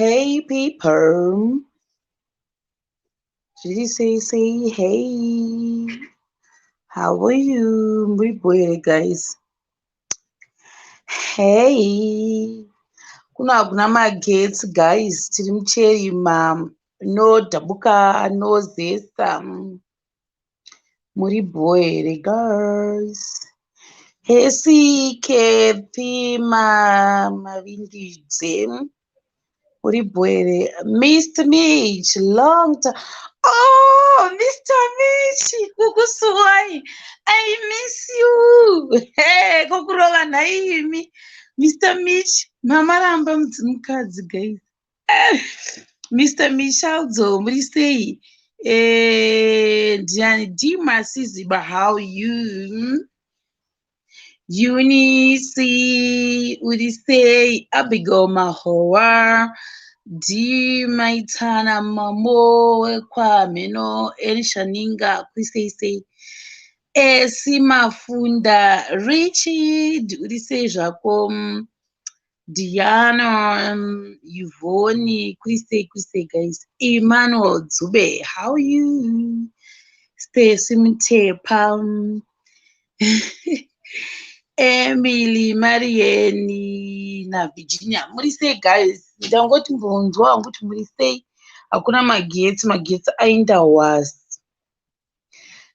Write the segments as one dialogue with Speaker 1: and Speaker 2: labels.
Speaker 1: Hey people, zviri sei sei? Hey, how are you? Muri bho here, guys? Hey, kuno hakuna magetsi, guys. Tiri mucherima, inodhabuka nozesa. Muri bho here, guys? Hesi Kepi Mavindidze, uri bho here? Mr Mitch, long time. Oh, Mr Mitch, kukusuwai. I miss you. Hey, kokurova nhaimi, Mr Mitch. Mamaramba mukadzi, guys. Mr Michaldzo, muri sei? Ndiani? Dimasiziba, how you? Eunice, uri sei? Abigail Mahowa, Dimaitana Mamo wekwamheno, Elishaninga, kuri sei sei? Esi Mafunda, Richard, uri sei zvako? Diana, Yvonne, kuri sei, kuri sei, guys? Emmanuel Dzube, how are you? Stacy Mutepa, Emily, Marieni naVirginia, muri sei, guys? Ndangoti mbonzwa wangu kuti muri sei. Hakuna magetsi, magetsi aenda wasi,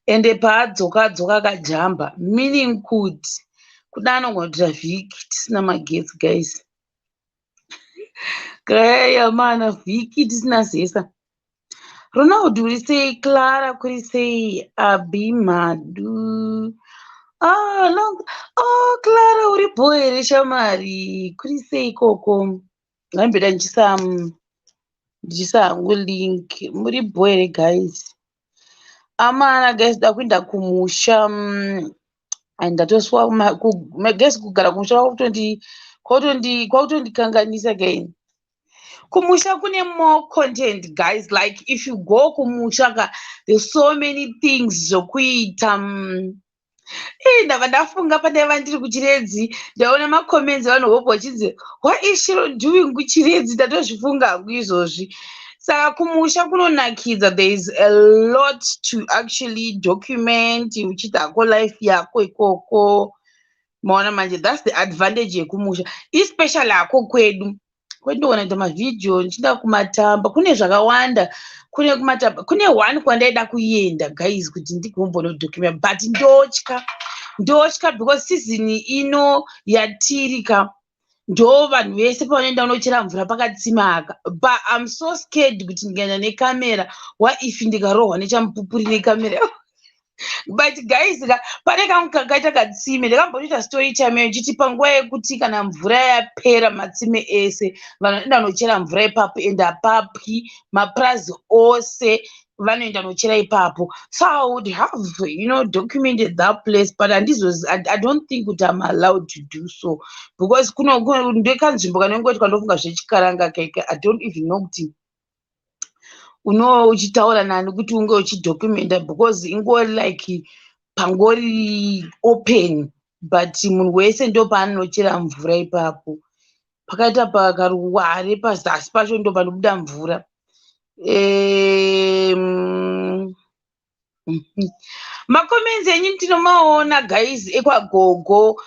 Speaker 1: ende paadzoka adzoka akajamba, meaning kuti kuda anogona kuita vhiki tisina magetsi, guys. Gaya mana, vhiki tisina zesa. Ronald, uri sei? Clara, kuri sei? Abimadu. Ah, long. Oh, Clara, uri bho here, shamari? Kuri sei ikoko? Ngambida ndichisa hangu link. Muri bho here, guys? Amana guys, da kuenda kumusha. Ndatoswa guys, kugara kumusha kwakutondikanganisa again. Kumusha kune more content, guys. Like, if you go kumusha ka, there's so many things zvokuita. Ndabva ndafunga pandaiva ndiri kuChiredzi, ndaona macomments, vanhu vobva vachinzi, "What is Sharon doing kuChiredzi?" Ndatozvifunga hangu izvozvi. Saka kumusha kunonakidza. There is a lot to actually document uchiita hako life yako ikoko. Maona manje, that's the advantage yekumusha, especially hako kwedu. Kwendiona kuita mavhidhiyo ndichienda kumatamba, kune zvakawanda. Kune kumatamba, kune one kwandaida kuenda, guys, kuti ndigombonodocumenta, but ndotya, ndotya because season ino yatiri ka, ndo vanhu vese pavanoenda kunochera mvura pakatsima aka. But I'm so scared kuti ndikaenda nekamera, what if ndikarohwa nechamupupuri nekamera? But guys ka, pane kamwe kakaita katsime, ndakambotoita story time ichiti panguva yekuti kana mvura yapera, matsime ese, vanhu vanoenda kunochera mvura ipapo, ende hapapwi. Mapurazi ose vanoenda nochera ipapo. So I would have documented that place, but handizozi, I don't think kuti I'm allowed to do so, because kuno ndekanzvimbo kanongoitwa, ndofunga zvechikaranga keke. I don't even know kuti uno uchitaura nani kuti unge uchidocumenta, because ingori like pangori open, but munhu wese ndo paanochera mvura ipapo. Pakaita pakaruware, pazasi pacho ndo panobuda mvura. Macomments enyu ndinomaona, guys, ekwagogo.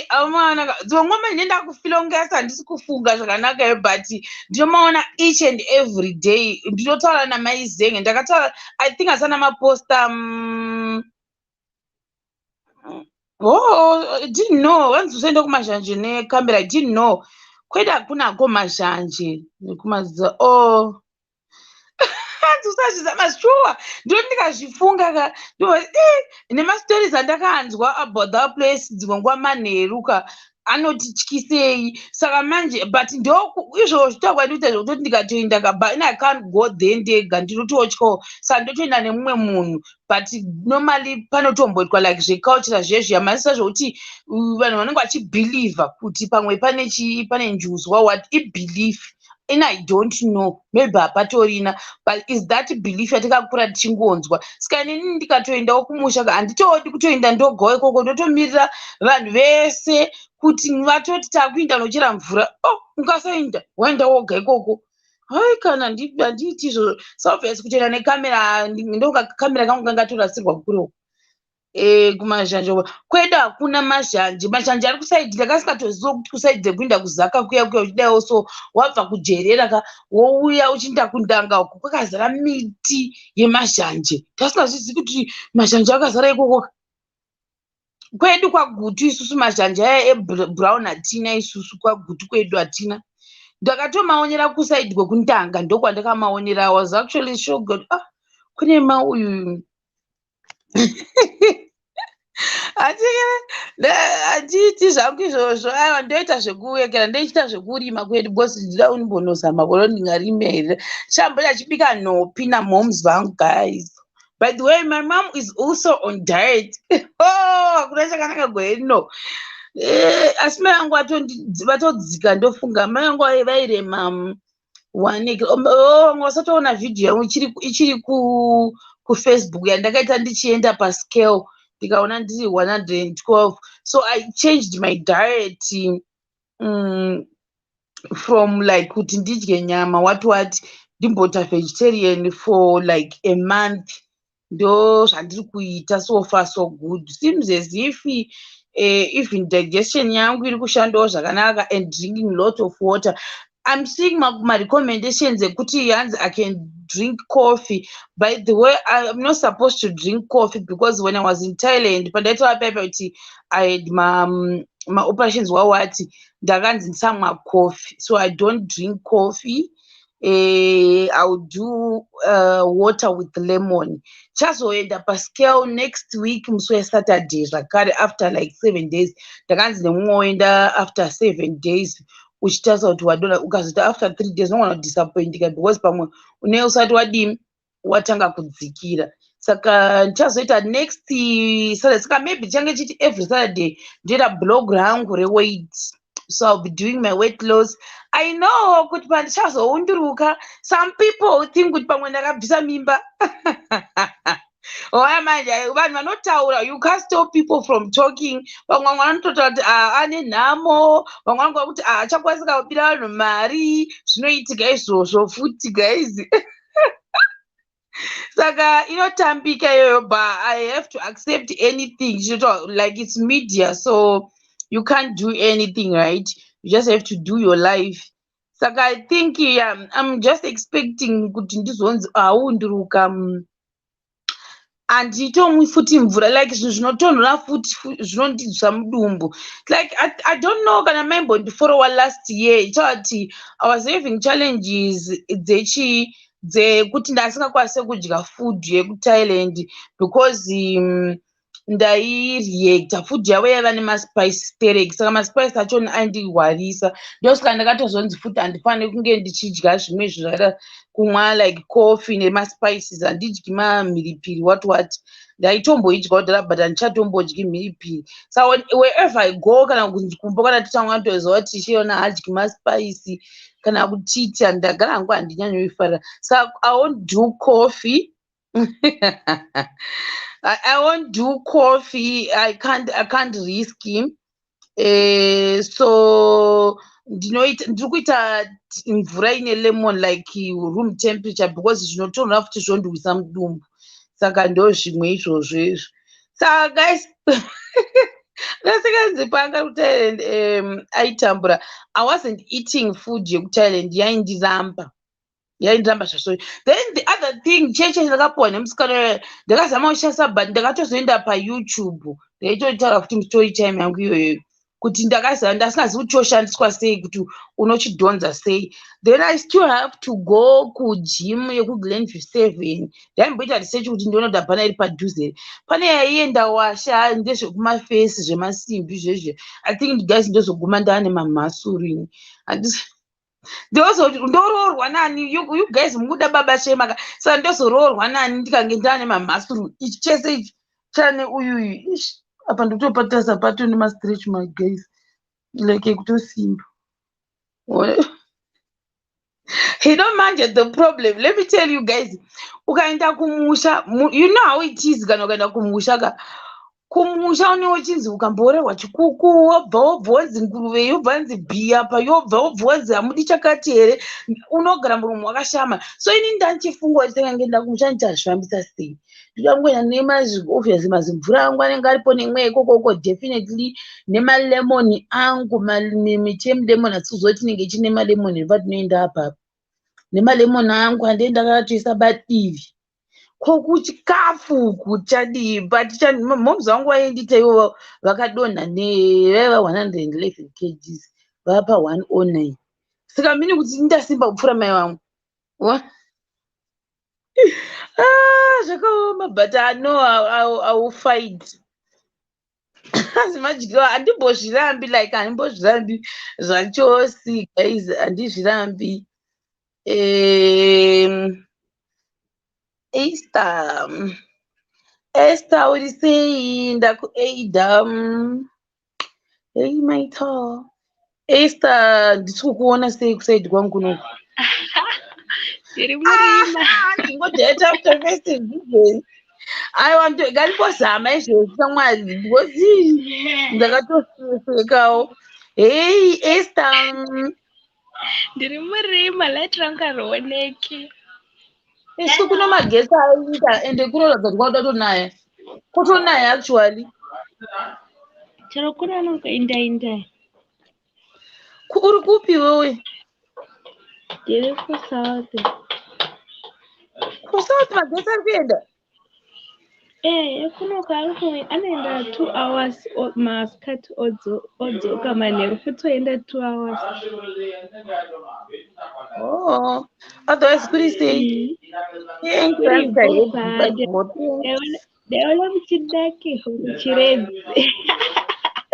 Speaker 1: Amana, dzimwe nguva manje ndakufilongesa, handisi kufunga zvakanaka, but ndinomaona each and every day. Ndinotaura namaizenge, ndakataura, I think asana maposta. Oh, I didn't know vanzi usaenda kumazhanje nekamera. I didn't know kwedu hakunako mazhanje nekumaziva. Oh, hanzi usazvizama. Sure, ndinoti ndikazvifunga ka, nemastories andakanzwa about that place, dzimwe nguva manheru ka anotityisei. Saka manje, but ndo izvozvo takuva ndikuita zvekutoti ndikatoenda ka, but I can't go there ndega, ndinototyawo. Saka ndotoenda nemumwe munhu. But normally panotomboitwa like zveculture zvezviya, masisa zvokuti vanhu vanenge vachibhilivha kuti pamwe pane chii, pane njuzwa, what ibelief. And I don't know, maybe hapatorina, but is that belief yatakakura tichingonzwa. Saka inini ndikatoendawo kumusha, handitodi kutoenda ndogawo ikoko. Ndotomirira vanhu vese kuti vatoti takuinda nochera mvura. Oh, ungasaenda waenda woga ikoko? Hai, kana handiiti izvozvo. So obvious kutoenda nekamera, ndokakamera kangu kangatorasirwa kure uko. Kumazhanje kwedu hakuna mazhanje. Mazhanje ari kuside. Ndakasingatoziva kuti kuside dzekuenda kuZaka kuya kuya uchidaiwo. So wabva kuJerera ka, wouya uchienda kuNdanga uko, kwakazara miti yemazhanje. Tasingazvizivi kuti mazhanje akazara ikoko. Kwedu kwaGutu isusu mazhanje aya ebrown hatina. Isusu kwaGutu kwedu hatina. Ndakatomaonera kuside kwekuNdanga, ndokwandakamaonera. I was actually shocked. Ah, kune mauyu. Handiiti zvangu izvozvo. Aiwa, ndoita zvekuwekera, ndoita zvekurima kwedu because ndida kumbonozama kuona kuti ndingarime here. Chambo chachibika nhopi namoms vangu. Guys, by the way, my mom is also on diet. Oh, hakuna chakanaka gore rino. Asi mai vangu vatodzika. Ndofunga mai vangu vairema one. Oh, wasatoona vhidhiyo yangu ichiri kuFacebook yandakaita ndichienda pascale, ndikaona ndiri 112. So I changed my diet from like kuti ndidye nyama, what what, ndimboita vegetarian for like a month. Ndo zvandiri kuita. So far so good. Seems as if even digestion yangu iri kushandawo zvakanaka and drinking lot of water. I'm seeing marecommendations ekuti hanzi I can drink coffee. By the way, I'm not supposed to drink coffee because when I was in Thailand, pandaitaura paipa kuti I had maoperations wawati, ndakanzi ndisamwa coffee. So I don't drink coffee. I will do water with lemon. Chazoenda pascale next week musi weSaturday zvakare after like 7 days. Ndakanzi nemumwe woenda after 7 days uchitarisa kuti wadona. Ukazoita after 3 days, unogona kudisappointika because pamwe une usati wadini, watanga kudzikira. Saka ndichazoita next Saturday. Saka maybe tichange chiti every Saturday ndoita blog rangu reweight. So I'll be doing my weight loss. I know kuti pandichazounduruka, some people think kuti pamwe ndakabvisa mimba. Oya, manje vanhu vanotaura, you can't stop people from talking. Vamwe vamwe vanototaura kuti, "Ah, ane nhamo." Vamwe vanonga kuti, "Ah, achakwanisika kubira vanhu mari." Zvinoitika izvozvo futi, guys. Saka inotambika iyoyo, but I have to accept anything. Like, it's media, so you can't do anything, right? You just have to do your life. Saka I think, yeah, I'm just expecting kuti ndizonzi aunduruka. Handitomwi futi mvura, like zvinhu zvinotonhora futi zvinondibvisa mudumbu. Like I don't know kana maimbondiforowa last year, ichati I was having challenges dzechii, dzekuti ndasingakwanise kudya food yekuThailand because ndaireacta. Food yavo yaiva nemaspice sterek, saka maspice achona aindirwarisa. Ndosaka ndakatozonzi futi handifaniri kunge ndichidya zvimwe zvinhu zvakaita kumwa like coffee nemaspices. Handidyi mamhiripiri, what what. Ndaitomboidya kudhara, but handichatombodyi mhiripiri. Saka wherever I go, kana kumba kana tichamwa, toziva kuti Chiona haadyi maspice kana kutiti. Ndagara hangu, handinyanyoifarira. Saka I won't do coffee. I won't do coffee. I can't risk him. So ndinoita, ndiri kuita mvura ine lemon, like room temperature, because zvinotonhora futi zvondiwisa mudumbu. Saka ndo zvimwe izvozvo izvo. Saka guys, ndasinganzi panga kuThailand aitambura. I wasn't eating food yekuThailand, yaindiramba, yaindiramba zvasvo. Then the other thing, cheche ndakapiwa nemusikana, ndakazama kushandisa, but ndakatozoenda paYouTube. Ndaitotaura futi mustory time yangu iyoyo kuti ndakaziva ndasingazivi kuti choshandiswa sei, kuti unochidhonza sei. Then I still have to go kugym yekuGlenview 7. Ndaimboita research kuti ndione kuti hapana iri padhuze. Pane yaienda washa ndezvekumafesi, zvemasimbi zvezve. I think, guys, ndozoguma ndaane mamhasuru ini. Ndoroorwa nani? You guys mukuda baba Shemaka, saka ndozoroorwa nani ndikange ndaane mamhasuru? Ichi chese ichi chane uyuyu. Ish, apa ndotopatasa pato nemastretch mark, guys, like ekutosimba. You know manje, the problem, let me tell you guys, ukaenda kumusha, you know how it is. Kana ukaenda kumusha ka, kumusha une uchinzi ukamboorerwa chikuku, wobva wanzi nguruve, yobva nzi bhiya pa, yobva wobva wanzi hamudi chakati here, unogara muromo wakashama. So ini ndanchifunga kuti ndanga kumusha ndichazvifambisa sei. Ndoda kungoenda obviously mazimvura angu anenge aripo nemwe ikokoko, definitely nemalemoni angu, miti yemulemoni. Hatisikuziva kuti tinenge ichine malemoni here patinoenda apapo, nemalemoni angu andee ndakatoisa padivi. Ko kuchikafu kuchadii? But moms vangu vaindita ivo vakadonha nevaiva 111 kgs vapa 109, saka mini kuti ndasimba kupfuura mai vangu. Ah, zvakaoma, but I know I will fight. Asi madyiro handimbozvirambi, like handimbozvirambi zvachose guys, handizvirambi. Esther, Esther, uri sei? Ndakuaida. Hey maita Esther, ndisi kukuona sei kuside kwangu kunoku?
Speaker 2: Ndiri murima.
Speaker 1: Ndingodheta after festive season. Aiwa, ngandibozama izvozvi shamwari, because ndakatosekawo. Hey Esther.
Speaker 2: Ndiri murima, light rangu harioneki.
Speaker 1: Isu kuno magetsi aita, ende kunoratidza kuti kwakuda kutonaya, kutonaya actually.
Speaker 2: Chero kuno anongoinda.
Speaker 1: Uri kupi wewe?
Speaker 2: Ndiri kuSouth.
Speaker 1: KuSouth magetsi ari kuenda?
Speaker 2: Eh, kuno ari anoenda 2 hours masikati, odzoka manheru futi oenda 2 hours.
Speaker 1: Oh, otherwise kuri sei?
Speaker 2: Mm.
Speaker 1: Thanks.
Speaker 2: Kuri Ndaona muchidakirwa kuChiredzi.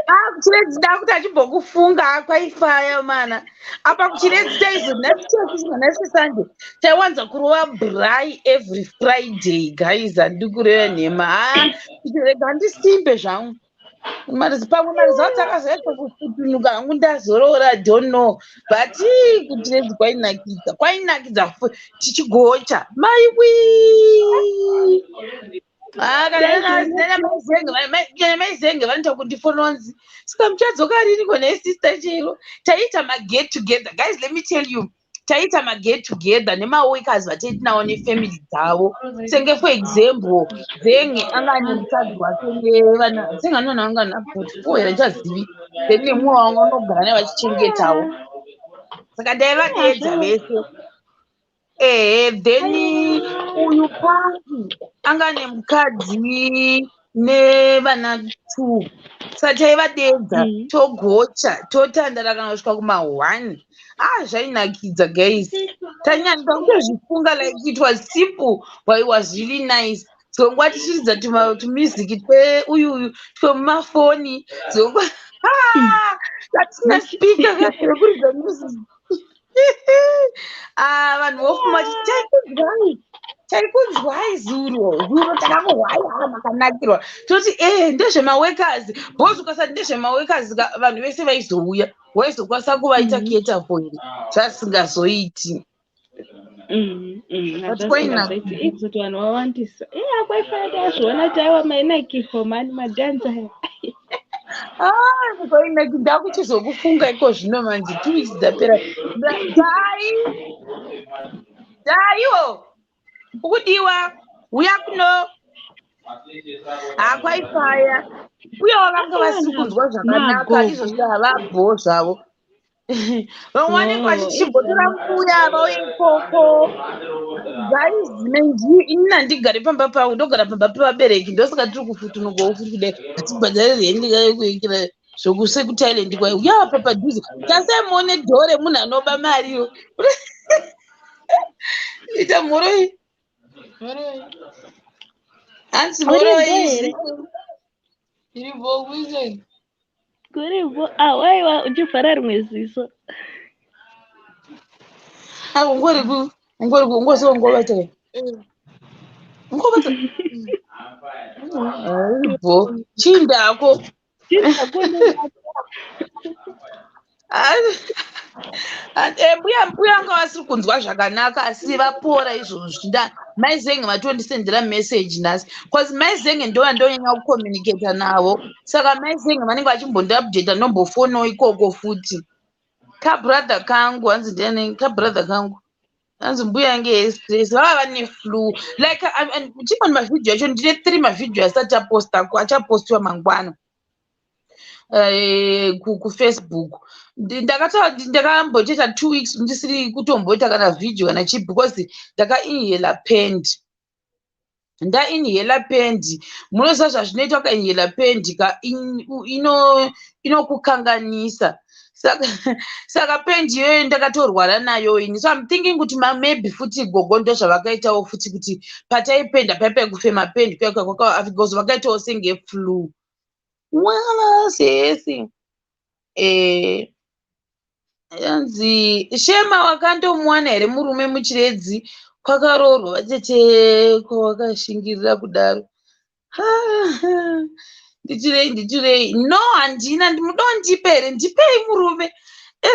Speaker 1: Ah, kuChiredzi ndakuti achimbokufunga kwaifaya mana. Apa kuChiredzi taizonhasi Sunday taiwanza kurova braai every Friday guys, handidi kureva nhema. Ha, rega handisimbe zvangu. Pamwe maresults akazoita kufutunuka hangu ndazorora, don't know, but kuChiredzi kwainakidza, kwainakidza tichigocha maiwi. Ah, kana maizenge vanoita kundifononzi, saka muchadzoka rini kone sister chero? Taiita maget together guys, let me tell you, taiita maget together nemaworkers vataiti nawo nefamily dzavo. Senge for example, Zenge anga ane mukadzi wake nevana. Zenge anona anga na 44 here, ndichazivi. Then nemumwe wangu anogara naye vachichengetawo, saka ndaivadeedza vese. Ehe, then uyu pangu anga nemukadzi nevana two, saka taivadeedza, togocha, totandara kana kusvika kuma1. Ah, zvainakidza guys, tanyanya kutozvifunga. Like it was simple but it was really nice. Dzongwa tichiridza tumusic tweuyuyu twemumafoni, dzongwa tatisina speaker rekuridza music. Ah, vanhu vofuma taikudzwai, taikudzwai zuro zuro, takakuhwai makanakirwa. Toti e ndezvemaworkers, because ukasati ndezvemaworkers, vanhu vese vaizouya, waizokwanisa kuvaita cater for here, zvasingazoiti. But kwainakidza.
Speaker 2: Kuzoti vanhu vawandisa, iya, kwaifana tazviona, taiwa mainakirwa mani madhanza aya.
Speaker 1: Ah, kwainaki, ndakuchizokufunga iko zvino manje, 2 weeks dzapera. Dai daiwo ukudiwa, uya kuno hakwaifaya uyewo vanga vasiri kunzwa zvakanaka.
Speaker 2: Magogo.
Speaker 1: Izvozvi havabho zvavo, vamwe vanenge vachichimbotora mbuya vauye ikoko. Guys, menji ini handigari pamba pangu, ndogara pamba pevabereki, ndosaka tiri kufutunukawo futi kudai, hatibhadhari rendi kuitira zvokusekuThailand kwai uya apa padhuze tasai muone dhore munhu anoba mariyo ita mhoroi hanzi
Speaker 2: Uri
Speaker 1: mhoroi.
Speaker 2: here?
Speaker 3: Iripo kuisei?
Speaker 2: Kuripo awaiwa uchivhara rimwe ziso.
Speaker 1: Ungori ku ungori ku ungoziva ungobata, ungobata bho chindako.
Speaker 2: Chindako.
Speaker 1: Mbuya anga vasiri kunzwa zvakanaka, asi vapora izvozvi. Mai Zenge vatondisendera message nhasi, because Mai Zenge ndo vandonyanya kucommunicata navo. Saka Mai Zenge vanenge vachimbondiupdata, ndombofonawo ikoko futi. Kabrother kangu, hanzi ndiani kabrother kangu? Hanzi mbuya yange yestress, vava vane flu. Like, chimani mavhidhiyo acho, ndine three mavhidhiyo asati aposta, achapostiwa mangwana kuFacebook. Ndakambotoita 2 weeks ndisiri kutomboita kana vhidhiyo kana chii, because ndakainhela pendi. Ndainhela pendi, munoziva zvazvinoita ukainhela pendi ka, inokukanganisa. Saka pendi iyoyo ndakatorwara nayo ini. So I'm thinking kuti maybe futi gogo ndo zvavakaitawo futi, kuti pataipenda paipai kufema pendi kuya kuya, because vakaitawo senge flu wala sesi. Yanzi Shema, wakandomuwana here murume muChiredzi kwakaroorwa vatete kwawakashingirira kudaro? Nditirei, nditirei. No, handina. Mudondipe here? Ndipei murume,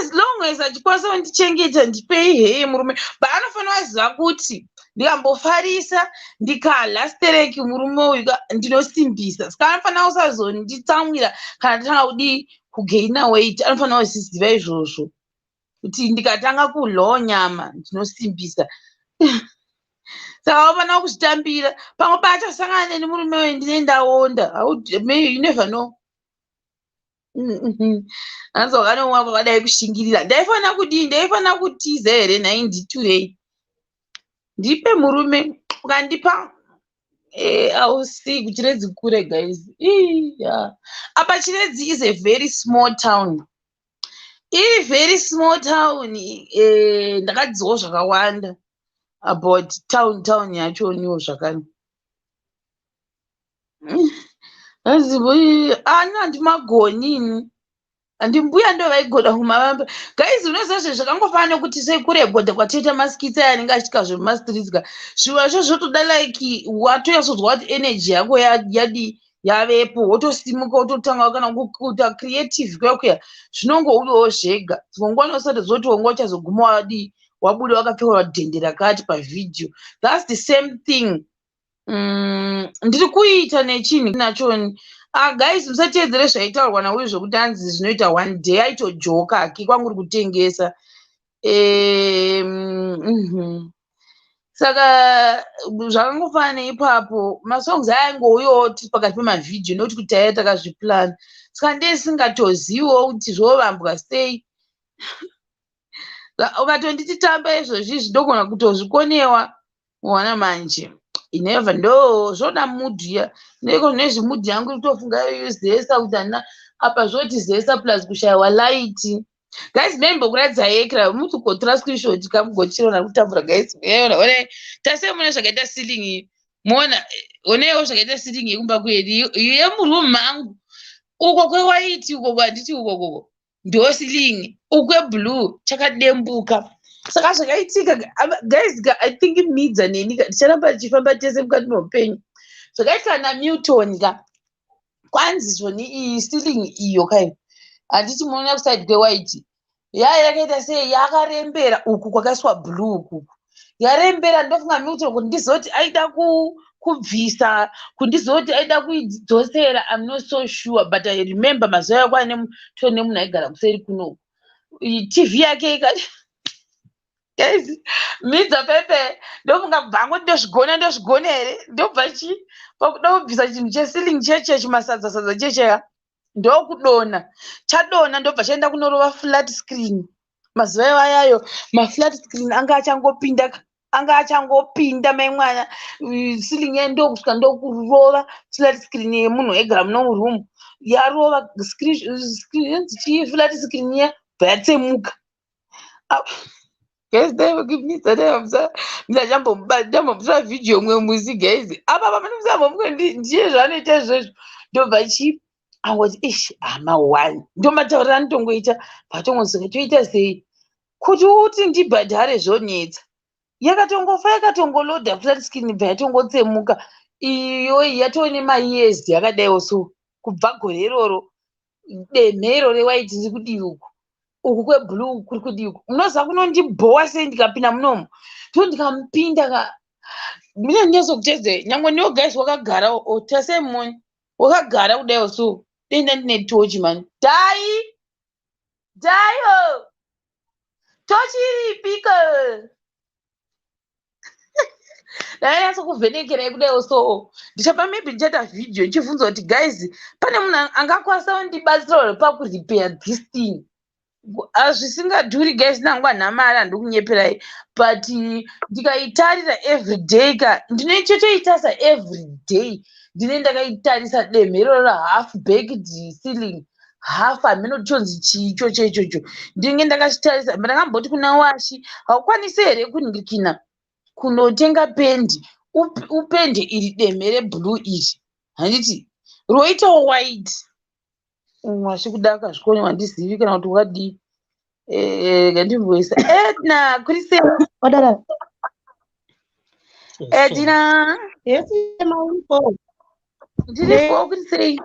Speaker 1: as long as achikwanisa kundichengeta, ndipei heye murume. But anofanira kuziva kuti ndikambofarisa, ndikadya stereki, murume uyu ndinosimbisa. Saka anofanira kusazonditsamwira kana ndatanga kudii, kugaina weight. Anofanira kuziziva izvozvo, kuti ndikatanga kudyawo nyama ndinosimbisa. Saka unofanira kuzvitambira. Pamwe paachasangana neni murume uyu, ndine ndaonda. You never know. Hanzi wakanomwa kwakadai kushingirira, ndaifanira kudii? Ndaifanira kutiza here? Nhai, nditurei, ndipe murume. Ukandipa, ausi kuChiredzi kure, guys. Yeah. Apa Chiredzi is a very small town, iri very small town. Ndakadzidzwawo zvakawanda about town, town yachoniwo zvakare. Hanzi ani, handimagoni ini, handimbuya ndo vaigona kumavamba. Guys, unoziva zve zvakangofanana nekuti sekurekodha kwatoita maskits aya anenge achiitika zvemumastreets ka, zviva zvo zvotoda like watoyatsonzwa kuti energy yako yadi yavepo, wotosimuka, wototanga kana kuita creative kuya kuya, zvinongouyawo zvega. Dzimwe nguva unosati zoti wanga uchazoguma wadii, wabuda wakapfeka dhende rakati pavhidhiyo. That's the same thing ndiri kuita nechinhu nacho. Ah, guys, musateedzere zvaitaurwa nauyu zvokuti hanzi zvinoita one day. Aitojoka hake, kwanguri kutengesa. Saka zvakangofanana neipapo, masongs aya aingouyawo tiri pakati pemavhidhiyo, nekuti kuti taiva takazviplana. Saka ndisingatoziviwo kuti zvovambwa sei. Ukatonditi tamba izvozvi izvi, ndogona kutozvikonewa. Wana manje, you never know, zvoda mood ya neko nezvi mood yangu itofunga yozesa kuti handina apa, zvoti zesa plus kushayiwa light. Guys, membokuradzai ekra muti kugotora screenshot kamugochiona kutambura. Guys, onai tasei, mune zvakaita ceiling iyi, muona, onaiwo zvakaita ceiling yekumba kwedu yemuroom mangu. Uko kwewhite uko, kwanditi uko koko ndo ceiling, uku kweblue chakadembuka. Saka zvakaitika, guys, I think Midza neni ticharamba tichifamba tese mukati meupenyu. Zvakaitika naMilton ka, kwanzi zvoni iyi ceiling iyo kai, handiti munoona kuside kwewhite yaya yakaita sei, yakarembera uku kwakaiswa blue ukuku yarembera. Ndofunga Milton kuti ndizoti aida kubvisa, kundizoti aida kuidzosera, I'm not so sure, but I remember mazuva ayo kwaine tone munhu aigara kuseri kunoku, TV yake ikati, guys, Midza pepe, ndofunga bvangu ndozvigona, ndozvigona here? Ndobva chi pakuda kubvisa chinhu checeiling cheche, chimasadza sadza checheya, ndokudonha, chadonha, ndobva chaenda kunorova flat screen. Mazuva iwayayo maflat screen anga achangopinda, anga achangopinda. Mai mwana, ceiling yayo ndokusvika ndokurova flat screen yemunhu aigara muno muroom. Yarova chii flat screen iya, bva yatsemuka. Guys, ndambomutora vhidhiyo mumwe musi. Guys, apa pamunomusambomuke, ndiye zvaanoita izvozvo. Ndobva chi angoti ish, hama one, ndomatauriro anotongoita patongozoka, toita sei kuti uti ndibhadhare, zvonetsa. Yakatongofa, yakatongolodha flat screen, bva yatongotsemuka. Iyoyi yatoo nemayears yakadaiwo, so kubva gore iroro demhe iro rewhite riri kudivi uku. Uku kweblue kuri kudii uku? Munoziva kunondibhowa sei ndikapinda munomu? To ndikamupinda ka, mine ndinyatsokutedze. Nyangwe niwo guys wakagara tasei moni wakagara kudaiwo, so denda ndine tochi mani. Dai dayo tochi iripiko? Ndakanyatsa kuvhenekerai kudaiwo, so ndichabva maybe ndichaita vhidhiyo ndichibvunza kuti, guys, pane munhu angakwanisa kundibatsira here pakurepair this thing? Zvisingadhuri guys, nangwa nhamari, handikunyeperai, but ndikaitarira everyday ka, ndinoitotoitarisa everyday. Ndine ndakaitarisa demhe rahalf baked ceiling, half hameno chonzi chii ichocho ichocho. Ndinenge ndakachitarisa. Ndakamboti kuna Washi, haukwanisi here kunhikina kunotenga pendi, upende iri demhe reblue iri, handiti roitawo white? Washi kudaka zvikoni wandizivi kana kuti wadii. Ngandimboisa Edna. Kuri sei?
Speaker 4: Odara.
Speaker 1: Edna.
Speaker 4: Yes, mauripo.
Speaker 1: Ndiripo, kuri sei?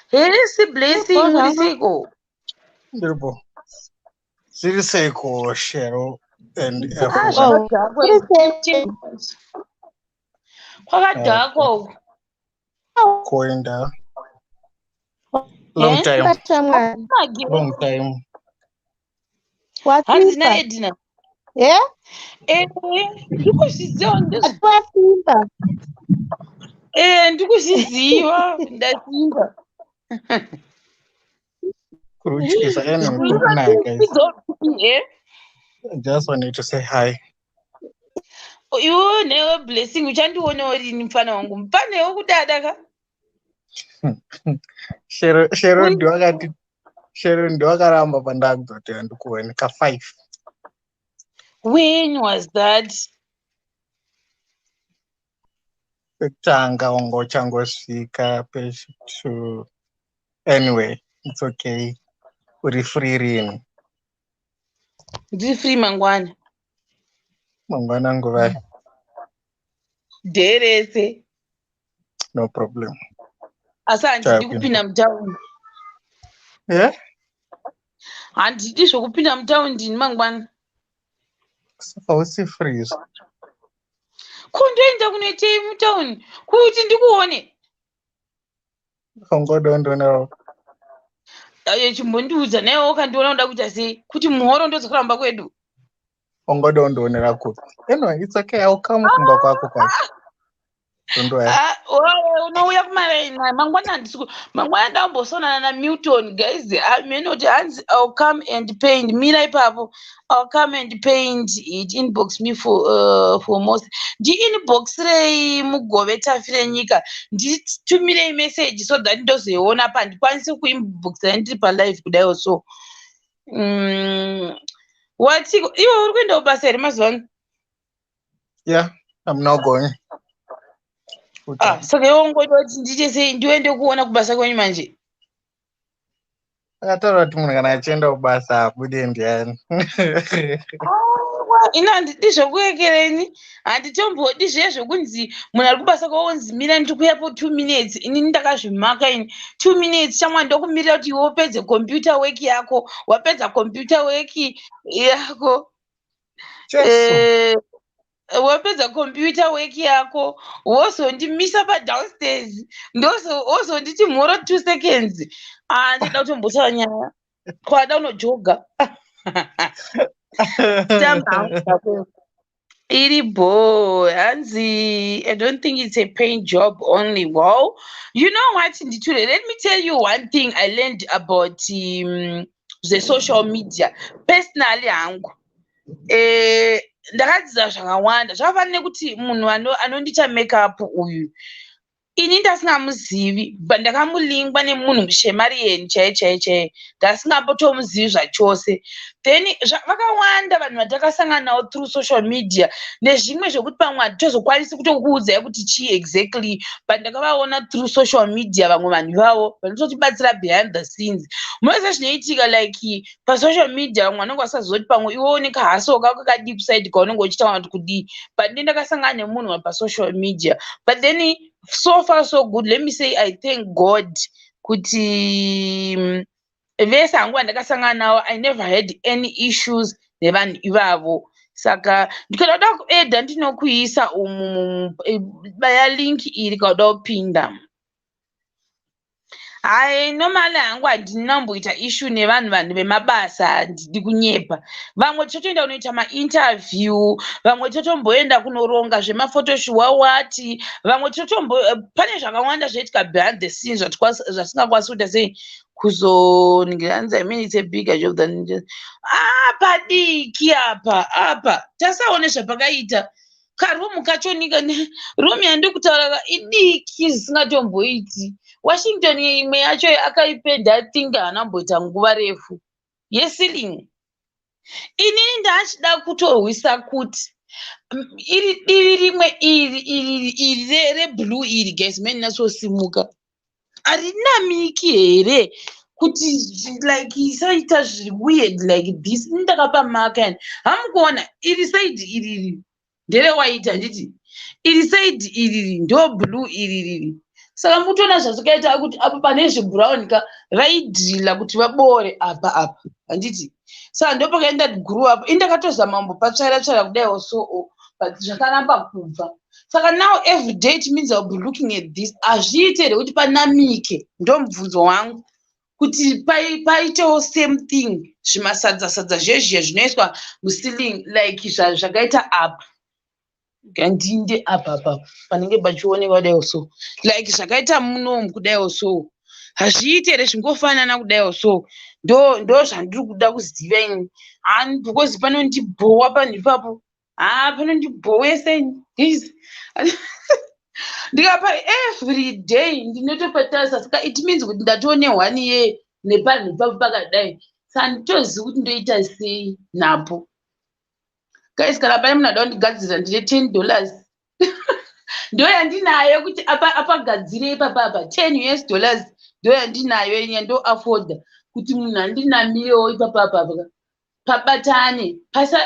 Speaker 1: Hesi Blessing, muri seiko?
Speaker 5: Ndiripo. Zviri seiko, Shero and
Speaker 1: Ah,
Speaker 5: everyone?
Speaker 1: zvakadhakwa.
Speaker 4: Kuri sei?
Speaker 1: Kwakadhakwa uku.
Speaker 5: Kuenda. Long time.
Speaker 4: Batamwari.
Speaker 5: Long time.
Speaker 1: Hanzi
Speaker 4: Wasimba.
Speaker 1: naEdna.
Speaker 4: Eh?
Speaker 1: Eh, ndikuzviziva.
Speaker 4: Wasimba.
Speaker 1: Eh, ndikuzviziva, ndasimba.
Speaker 5: Kurutyisa. Anyway, kuri kunaya guys.
Speaker 1: Eh?
Speaker 5: Just wanted to say hi.
Speaker 1: Iwe newe Blessing, uchandionewo rini mufana wangu? Mufanewo kudada ka.
Speaker 5: Shero, Shero ndiwakati, Shero ndiwakaramba pandakuzoti handikuone ka 5.
Speaker 1: When was that?
Speaker 5: Pekutanga wanga uchangosvika page 2. Anyway, it's okay. Uri free rini?
Speaker 1: Ndiri free mangwana.
Speaker 5: Mangwana nguvai?
Speaker 1: Day rese.
Speaker 5: No problem.
Speaker 1: Asi handidi
Speaker 5: Chapinda.
Speaker 1: kupinda mutauni.
Speaker 5: Yeah?
Speaker 1: Handidi zvokupinda mutauni ndini mangwana.
Speaker 5: Saka usi free.
Speaker 1: Ko ndoenda kunoitei mutauni kuti ndikuone?
Speaker 5: Ungodondonawo.
Speaker 1: Ayo, chimbondiudza naiwe, ukandiona unoda kuita sei? Kuti muhoro ndozokuramba kwedu?
Speaker 5: Ungodondonera kupi? Anyway, it's okay. I'll come kumba kwako kwacho. Don't worry.
Speaker 1: Ah, unouya kumaraini mangwana? Handisi mangwana ndambosonana naMilton guys. Amenoti hanzi, "I'll come and paint." Mira ipapo. "I'll come and paint it. Inbox me for most." Ndiinboxirei Mugove Tafire Nyika, nditumirei message so that ndozoiona pa ndikwanise kuinboxira ndiri palive kudaiwo. So watiko iwe, uri kuenda kubasa here mazuva ano?
Speaker 5: Yeah, I'm now going.
Speaker 1: Ah, saka iwe ungoda kuti ndiite sei, ndiende kuona kubasa kwenyu manje?
Speaker 5: Akataura kuti munhu kana achienda kubasa abude ndiani?
Speaker 1: Ino handidi zvokuekereni, handitombodi zviye zvokunzi munhu ari kubasa kwaonzi, "Mira, ndiri kuuyapo 2 minutes." Inini ndakazvimaka ini 2 minutes chamwa ndokumirira kuti iwe upedze computer work yako. Wapedza computer work yako,
Speaker 5: Jesu.
Speaker 1: Wapedza computer work yako, wozondimisa padownstairs, wozonditi mhoro 2 seconds. Ah, ndida kutombotaura nyaya kwada unojoga. Tamba iri bo. Hanzi, "I don't think it's a paint job only." Well, you know what, Nditure, let me tell you one thing I learned about the social media. Personally hangu, ndakadzidza zvakawanda. Zvakafanana nekuti munhu anondiita makeup uyu, ini ndasingamuzivi, but ndakamulingwa nemunhu mushemarieni chaiye chaiye chaiye, ndasingambotomuzivi zvachose. Then vakawanda vanhu vatakasangana navo through social media nezvimwe zvekuti pamwe hatitozokwanisi kutokuudzai kuti chii exactly, but ndakavaona through social media. Vamwe vanhu ivavo vanototibatsira behind the scenes. Munoziva zvinoitika like pasocial media, vamwe vanenge vasaziva kuti pamwe iwe une kahustle kako kadeep side kaunenge uchiita kana kuti kudii, but ndi ndakasangana nemunhu pasocial media. But then so far so good. Let me say I thank God kuti Vese hangu vandakasangana navo, I never had any issues nevanhu ivavo. Saka kana uda kuadda, ndinokuisa umu. Baya link iri kauda kupinda. Hai, normally hangu handina kumboita issue nevanhu. Vanhu vemabasa, handidi kunyepa. Vamwe totoenda kunoita mainterview, vamwe totomboenda kunoronga zvemaphotoshoot wati, vamwe totombo, pane zvakawanda zvoitika behind the scenes zvatisingakwanisi kuita sei kuzoningira. I mean, it's a bigger job than just, ah, padiki apa. Apa tasaone zvapakaita karoom kachonika. Room yandiri kutaura idiki zvisingatomboiti. Washington imwe yacho akaipenda, I think haana kumboita nguva refu yeceiling. Inini ndachida kutorwisa kuti iri divi rimwe iri, iri iri reblue iri, guys, meni natsosimuka, harinamiki here kuti like isaita zviri weird like this? Ini ndakapa maka hamukuona iri side iriri nderewhite, handiti? Iri side iriri ndo blue iririri. Saka mutoona zvazvakaita kuti apa pane zvebrown ka, vaidrilla kuti vabore apa apa, handiti? Saka ndopakaenda glue apa. Indakatozama kumbopatsvaira tsvaira kudaiwo so, but zvakaramba kubva. Saka now every day it means I'll be looking at this. Hazviite here kuti panamike? Ndo mubvunzo wangu, kuti paitewo same thing, zvimasadza sadza zvezviya zvinoiswa muceiling like zvakaita apa. Ngandinde apa apa panenge pachionekwa kudaiwo so, like zvakaita munomu kudaiwo so. Hazviiti here zvingofanana kudaiwo so? Ndo zvandiri kuda kuziva ini hani, because panondibhowa panhu ipapo. Ha, panondibhowesa ini guys. Ndikapa every day ndinotopatarisa. Saka it means kuti ndatone one year nepanhu ipapo pakadai. Saka nditozivi kuti ndoita sei napo, guys. Kana pane munhu ada kundigadzirira, ndine $10 ndo yandinayo kuti apagadzire ipapa apa. $10 US ndo yandinayo yandoafforda kuti munhu andinamirewo ipapa apa pabatane,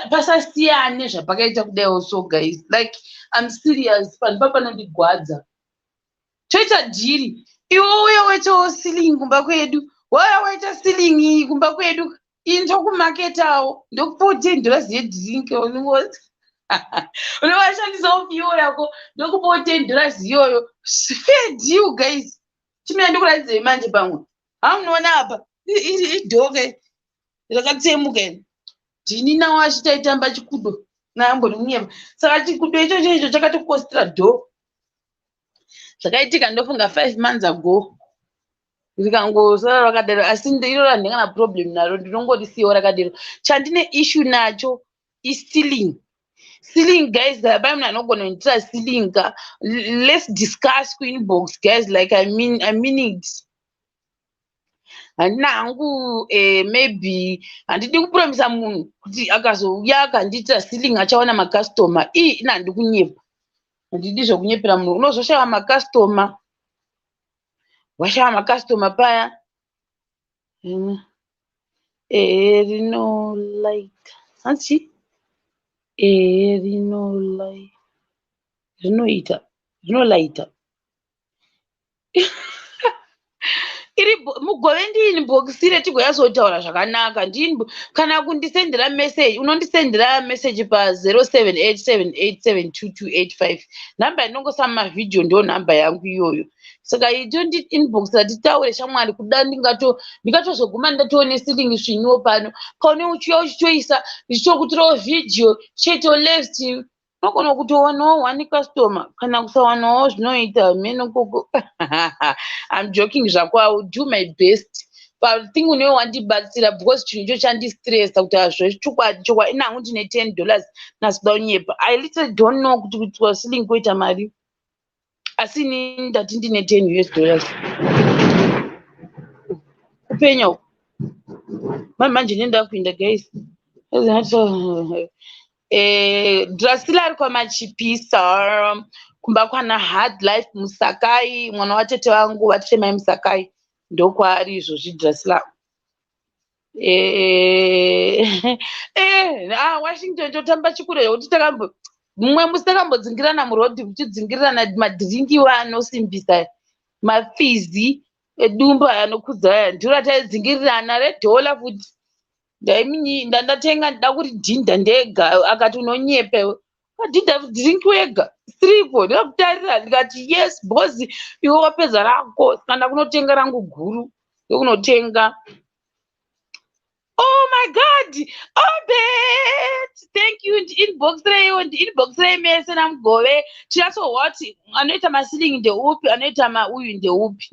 Speaker 1: pasasiyane zvapakaita kudaiwo so. Guys, like, I'm serious, panhu pa panondigwadza. Toita deal, iwe uye waitawo ceiling kumba kwedu, wauya waita ceiling iyi kumba kwedu, ini ndokumaketawo, ndokupawo $10 yedrink. Unowashandisawo fuel yako, ndokupawo $10 iyoyo. Fair deal, guys. Chimira ndikuratidzei manje pamwe hamunoona apa. Iri idoor rakatsemuka iri. Ndini nawo achitaitamba chikudo naamboni munyema. Saka chikudo ichocho icho chakatokostira door. Zvakaitika ndofunga 5 months ago, rikangosara rakadaro. Asi iro randingana problem naro, ndinongorisiyawo rakadero. Chandine issue nacho iceiling. Ceiling, guys, pai munhu anogona kuitira ceiling ka, let's discuss kuinbox, guys. Like, I mean it. Handina hangu, maybe handidi kupromisa munhu kuti akazouya akandiitira ceiling achawana macustomer. Ii, ina handi kunyepa, handidi zvokunyepera munhu. Unozoshaya macustomer, washaya macustomer paya. Ehe, rinolight hanzi, ehe, rinolight, rinoita, rinolaita iri mugove. Ndini bhokisi tigoyazotaura zvakanaka. Ndini kana kundisendera message, unondisendera message pa0787872285, nhamba inongosa mumavhidhiyo, ndo nhamba yangu iyoyo. Saka itondi inbox titaure, shamwari. Kuda ndingatozoguma ndatoone ceiling sviniwo pano paune uchiuya uchitoisa, ndichitokutirawo vhidhiyo, chiitawo left. Unogona kutowanawo one customer kana kusawanawo, zvinoita mheno koko. I'm joking zvako. I will do my best, but thing unewe wandibatsira, because chinhu icho chandistressa kuti hazvechokwadi chokwadi. Ina hangu ndine $10 nasikuda kunyepa. I literally don't know kuti kuitwa ceiling kuita mari, asi inini ndati ndine $10 US. Kupenya uku manje manje nenda kuinda, guys. Drasila ari kwamachipisa, kumba kwana Hard Life Musakai, mwana watete vangu, vatete mai Musakai, ndokwaari izvozvi Drasila. Ah, Washington totamba chikuro zvekuti takambo mumwe musi takambodzingirana murodhi, muchidzingirirana madhiringi anosimbisa mafizi. Edumbu aya anokudza aya ndiro rataidzingirirana redhola futi. Ndandatenga ndida kuridhinda ndega, akati unonyepa iwe. Wadhinda drink wega siripo, ndikakutarira ndikati yes boss, iwe wapedza rako kana kunotenga rangu guru ndokunotenga. Oh my God, Obet, thank you. Ndiinboxreiwo, ndiinboxrei mese namugove. Tinatsohwa kuti anoita masilingi ndeupi, anoita mauyu ndeupi.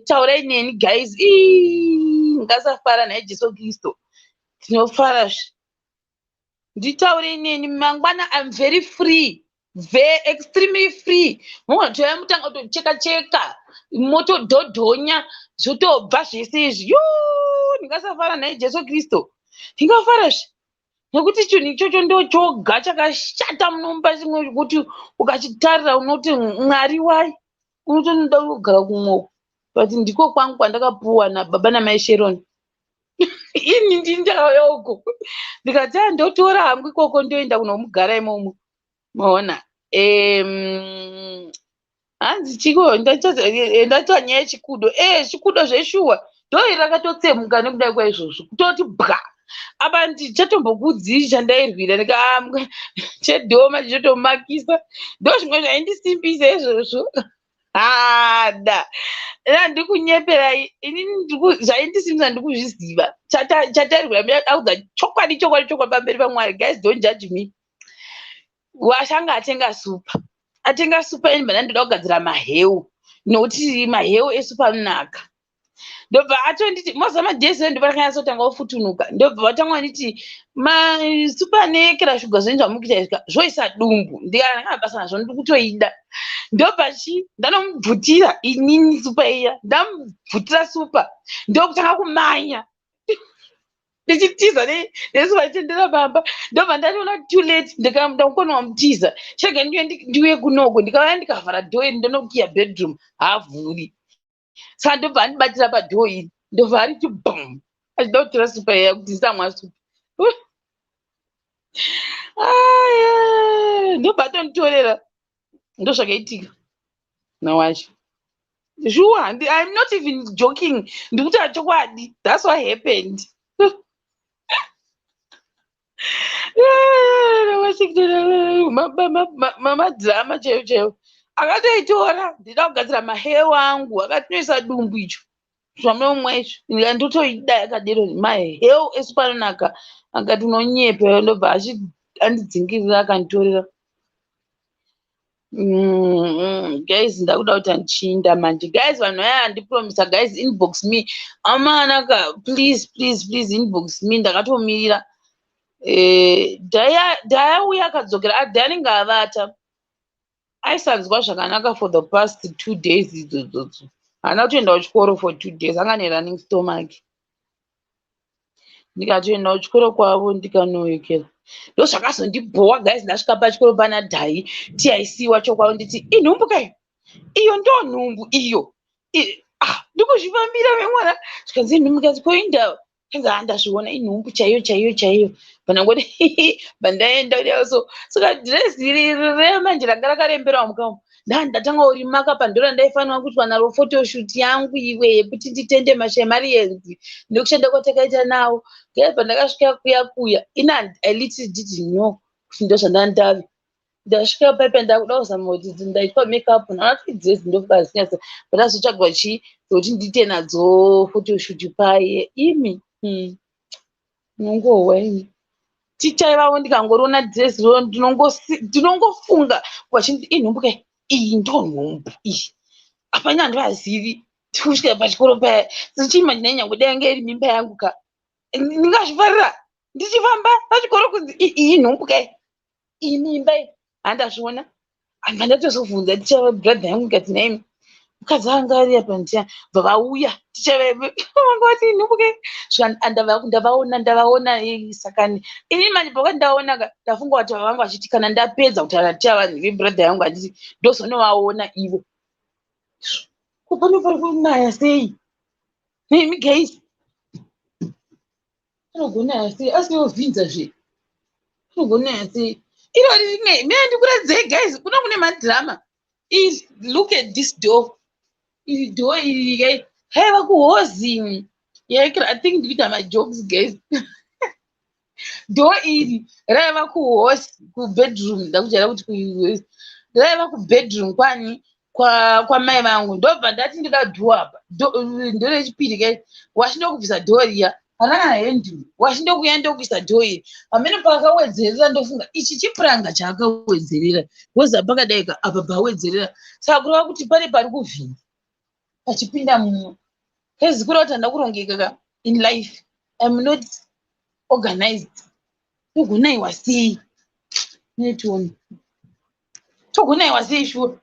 Speaker 1: Taurai neni guys. Ii, ngasafara nhai Jesu Kristu. Tinofara zve. Nditaurei neni mangwana, I'm very free. Very extremely free. Mungotoya mutanga kutocheka cheka, motodhodhonya, zvotobva zvese izvi. Yoo, ndingasafara nhai Jesu Kristu. Ndingafara zve. Nekuti chinhu ichocho ndochoga chakashata munomba chimwe chekuti ukachitarira unoti Mwari wai, unotonoda kugara kumwe uko. But ndiko kwangu kwandakapuwa nababa namai Sharon. Ini ndini ndakauya uko. Ndikati ah, ndotora hangu ikoko ndoenda kunomugara imomo. Maona? Hanzi chiko ndaita nyaya yechikudo. Chikudo zveshuwa. Dhoo rakatotsemuka nekuda kwaizvozvo. Kutoti bwa. Apa ndichatombokuudzii chandairwira ndika chedhoo manje chotomakisa. Ndo zvimwe zvaindisimbisa izvozvo. Hada. Ndikunyeperai inini zvaindisimbisa ndikuzviziva. Chatairwira ndaudza chokwadi chokwadi chokwadi pamberi paMwari. Guys, don't judge me. Washanga atenga supa. Atenga supa ini mhana ndoda kugadzira maheu. Nokuti maheu esupa anonaka. Ndobva atonditi moziva madhezi ndobva rakanyatsotanga kufutunuka. Ndobva vatanga vanditi masupa neyekera shuga zvenyu zvamukuita izvi zvoisa dumbu. Ndikana basa nazvo ndikutoida. Ndobva chi ndanomubvutira inini supa iya. Ndamubvutira supa ndokutanga kumanya. Ndichitiza nesupa ndichiendera pamba. Ndobva ndatoona too late, ndakukona wamutiza. Chega ndiuye ndiuye kunoko, ndikauya ndikavhara dhoo iri, ndonokiya bedroom, haavhuri. Saka ndobva andibatira padhoo iri, ndobva ariti bum achida kutora supa iya kuti ndisamwa supa. Aya, ndobva atonditorera. Ndozvakaitika nawacho. Sure, I'm not even joking. Ndikutaura chokwadi. That's what happened. Madrama chaiwo chaiwo. Akatoitora, ndida kugadzira maheu angu, akatinoisa dumbu icho. Zvamunomwa izvo. Ndotoida yakadero maheu esupa anonaka. Akati unonyepa, ndobva andidzingirira akanditorera. Guys, ndakuda kuti andichinda manje. Guys, vanhu vaya andipromisa, guys, inbox me. Amanaka, please, please, please inbox me. Ndakatomirira. Dhaya uya akadzokera, Dhaya anenge avata. Aisanzwa zvakanaka for the past 2 days idzodzo. Haana kutoenda kuchikoro for 2 days, anga nerunning stomach. Ndikatoenda kuchikoro kwavo ndikanoyekera. Ndozvakazondibhowa guys, ndasvika pachikoro pana Dhai, TIC wacho kwavo nditi inhumbu kai? Iyo ndo nhumbu iyo. Ndikuzvifambira vemwana. Zvikanzi inhumbu kanzi koinda. Kanzi ah, ndazviona inhumbu chaiyo chaiyo chaiyo. Panangoti bandaenda kudai so. Saka dress iri remanje ranga rakarembera mukamu. Ndatanga kurimaka pandoro randaifanira kuitwa naro photoshoot yangu iwe yekuti nditende mashemarienzi nekushanda kwatakaita nawo. Guys, pandakasvika kuya kuya, ina I literally didn't know kuti ndozvandandave. Ndasvika paipa ndakuda kuzama kuti ndaitwa makeup, ndaona kuti dress ndofuka zvinyatso. Pandazotsvagwa chi kuti ndiite nadzo photoshoot paye. Imi, Unongohwa imi. Ticha ivavo ndikangoriona dress ro ndinongofunga vachindi inhumbu kai, iyi ndo nhumbu iyi. Hapana handivazivi. Kusvika pachikoro paya. Chiimagine nyange dai yanga iri mimba yangu ka. Ndingazvifarira ndichifamba pachikoro kunzi iyi nhumbu kai. Iyi mimba iyi. Handazviona. Hamba ndatozobvunza ticha brother yangu ndikati nhaimi mukadzi anga ari apa ndiya bva vauya ticha vanga vati inhumbu kai. Ndavaona ndavaona saka ini manje pakati ndaona ka ndafunga kuti vanga vachiti kana ndapedza kutaura ticha vanhu vebrother yangu handiti ndozonovaona ivo. Ko panofanira kunaya sei? Nemi guys. Panogonaya sei? Asi yovhinza zve. Panogonaya sei? Iro rimwe, mina ndikuratidzei guys, kuno kune madrama. Look at this door. Iri door iri guys. Raiva kuhozi yekira. I think ndikuita majokes, guys. Door iri raiva kuhosi, kubedroom. Ndakujaira kuti kuhosi. Raiva kubedroom kwani kwamai vangu. Ndobva ndati ndoda door apa, ndorechipiri ke. Wachindokubvisa door riya, hana kana handle. Wachindokuya ndokuisa door iri pamene paakawedzerera. Ndofunga ichi chipuranga chaakawedzerera, because pakadai ka apa pawedzerera, saka kureva kuti pane pari kuvhima pachipinda muno. Hezi, kureva kuti handina kurongeka ka in life. I'm not organized. Togonaiwa sei netioni? Togonaiwa sei? Sure,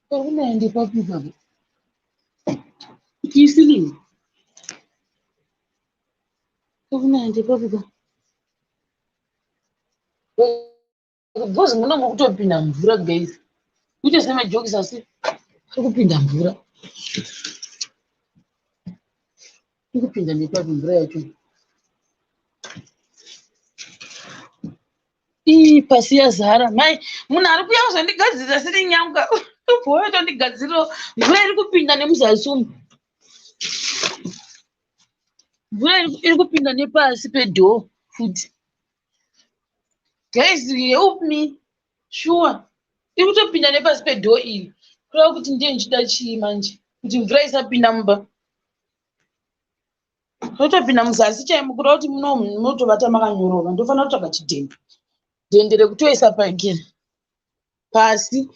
Speaker 1: parikunaya ndepapi ipapo? Kuti iceiling parikunaya ndepapi pa? Because muno muri kutopinda mvura, guys. Kuite semajokes, asi pari kupinda mvura. Iri kupinda nepapi mvura yacho? Ii, pasi yazara. Mai, munhu ari kuuya kuzondigadzirira siri nyanga, otondigadzirirawo. Mvura iri kupinda nemuzasi umu. Mvura iri kupinda nepasi pedoor futi. Guys, help me. Sure, iri kutopinda nepasi pedoor iri. Kureva kuti ndiye ndichida chii manje kuti mvura isapinda mumba? Totopinda muzasi chaimo. Kureva kuti muno munotovata makanyorova. Ndofanira kutsvaga chidhende, dhende rekutoisa pageni pasi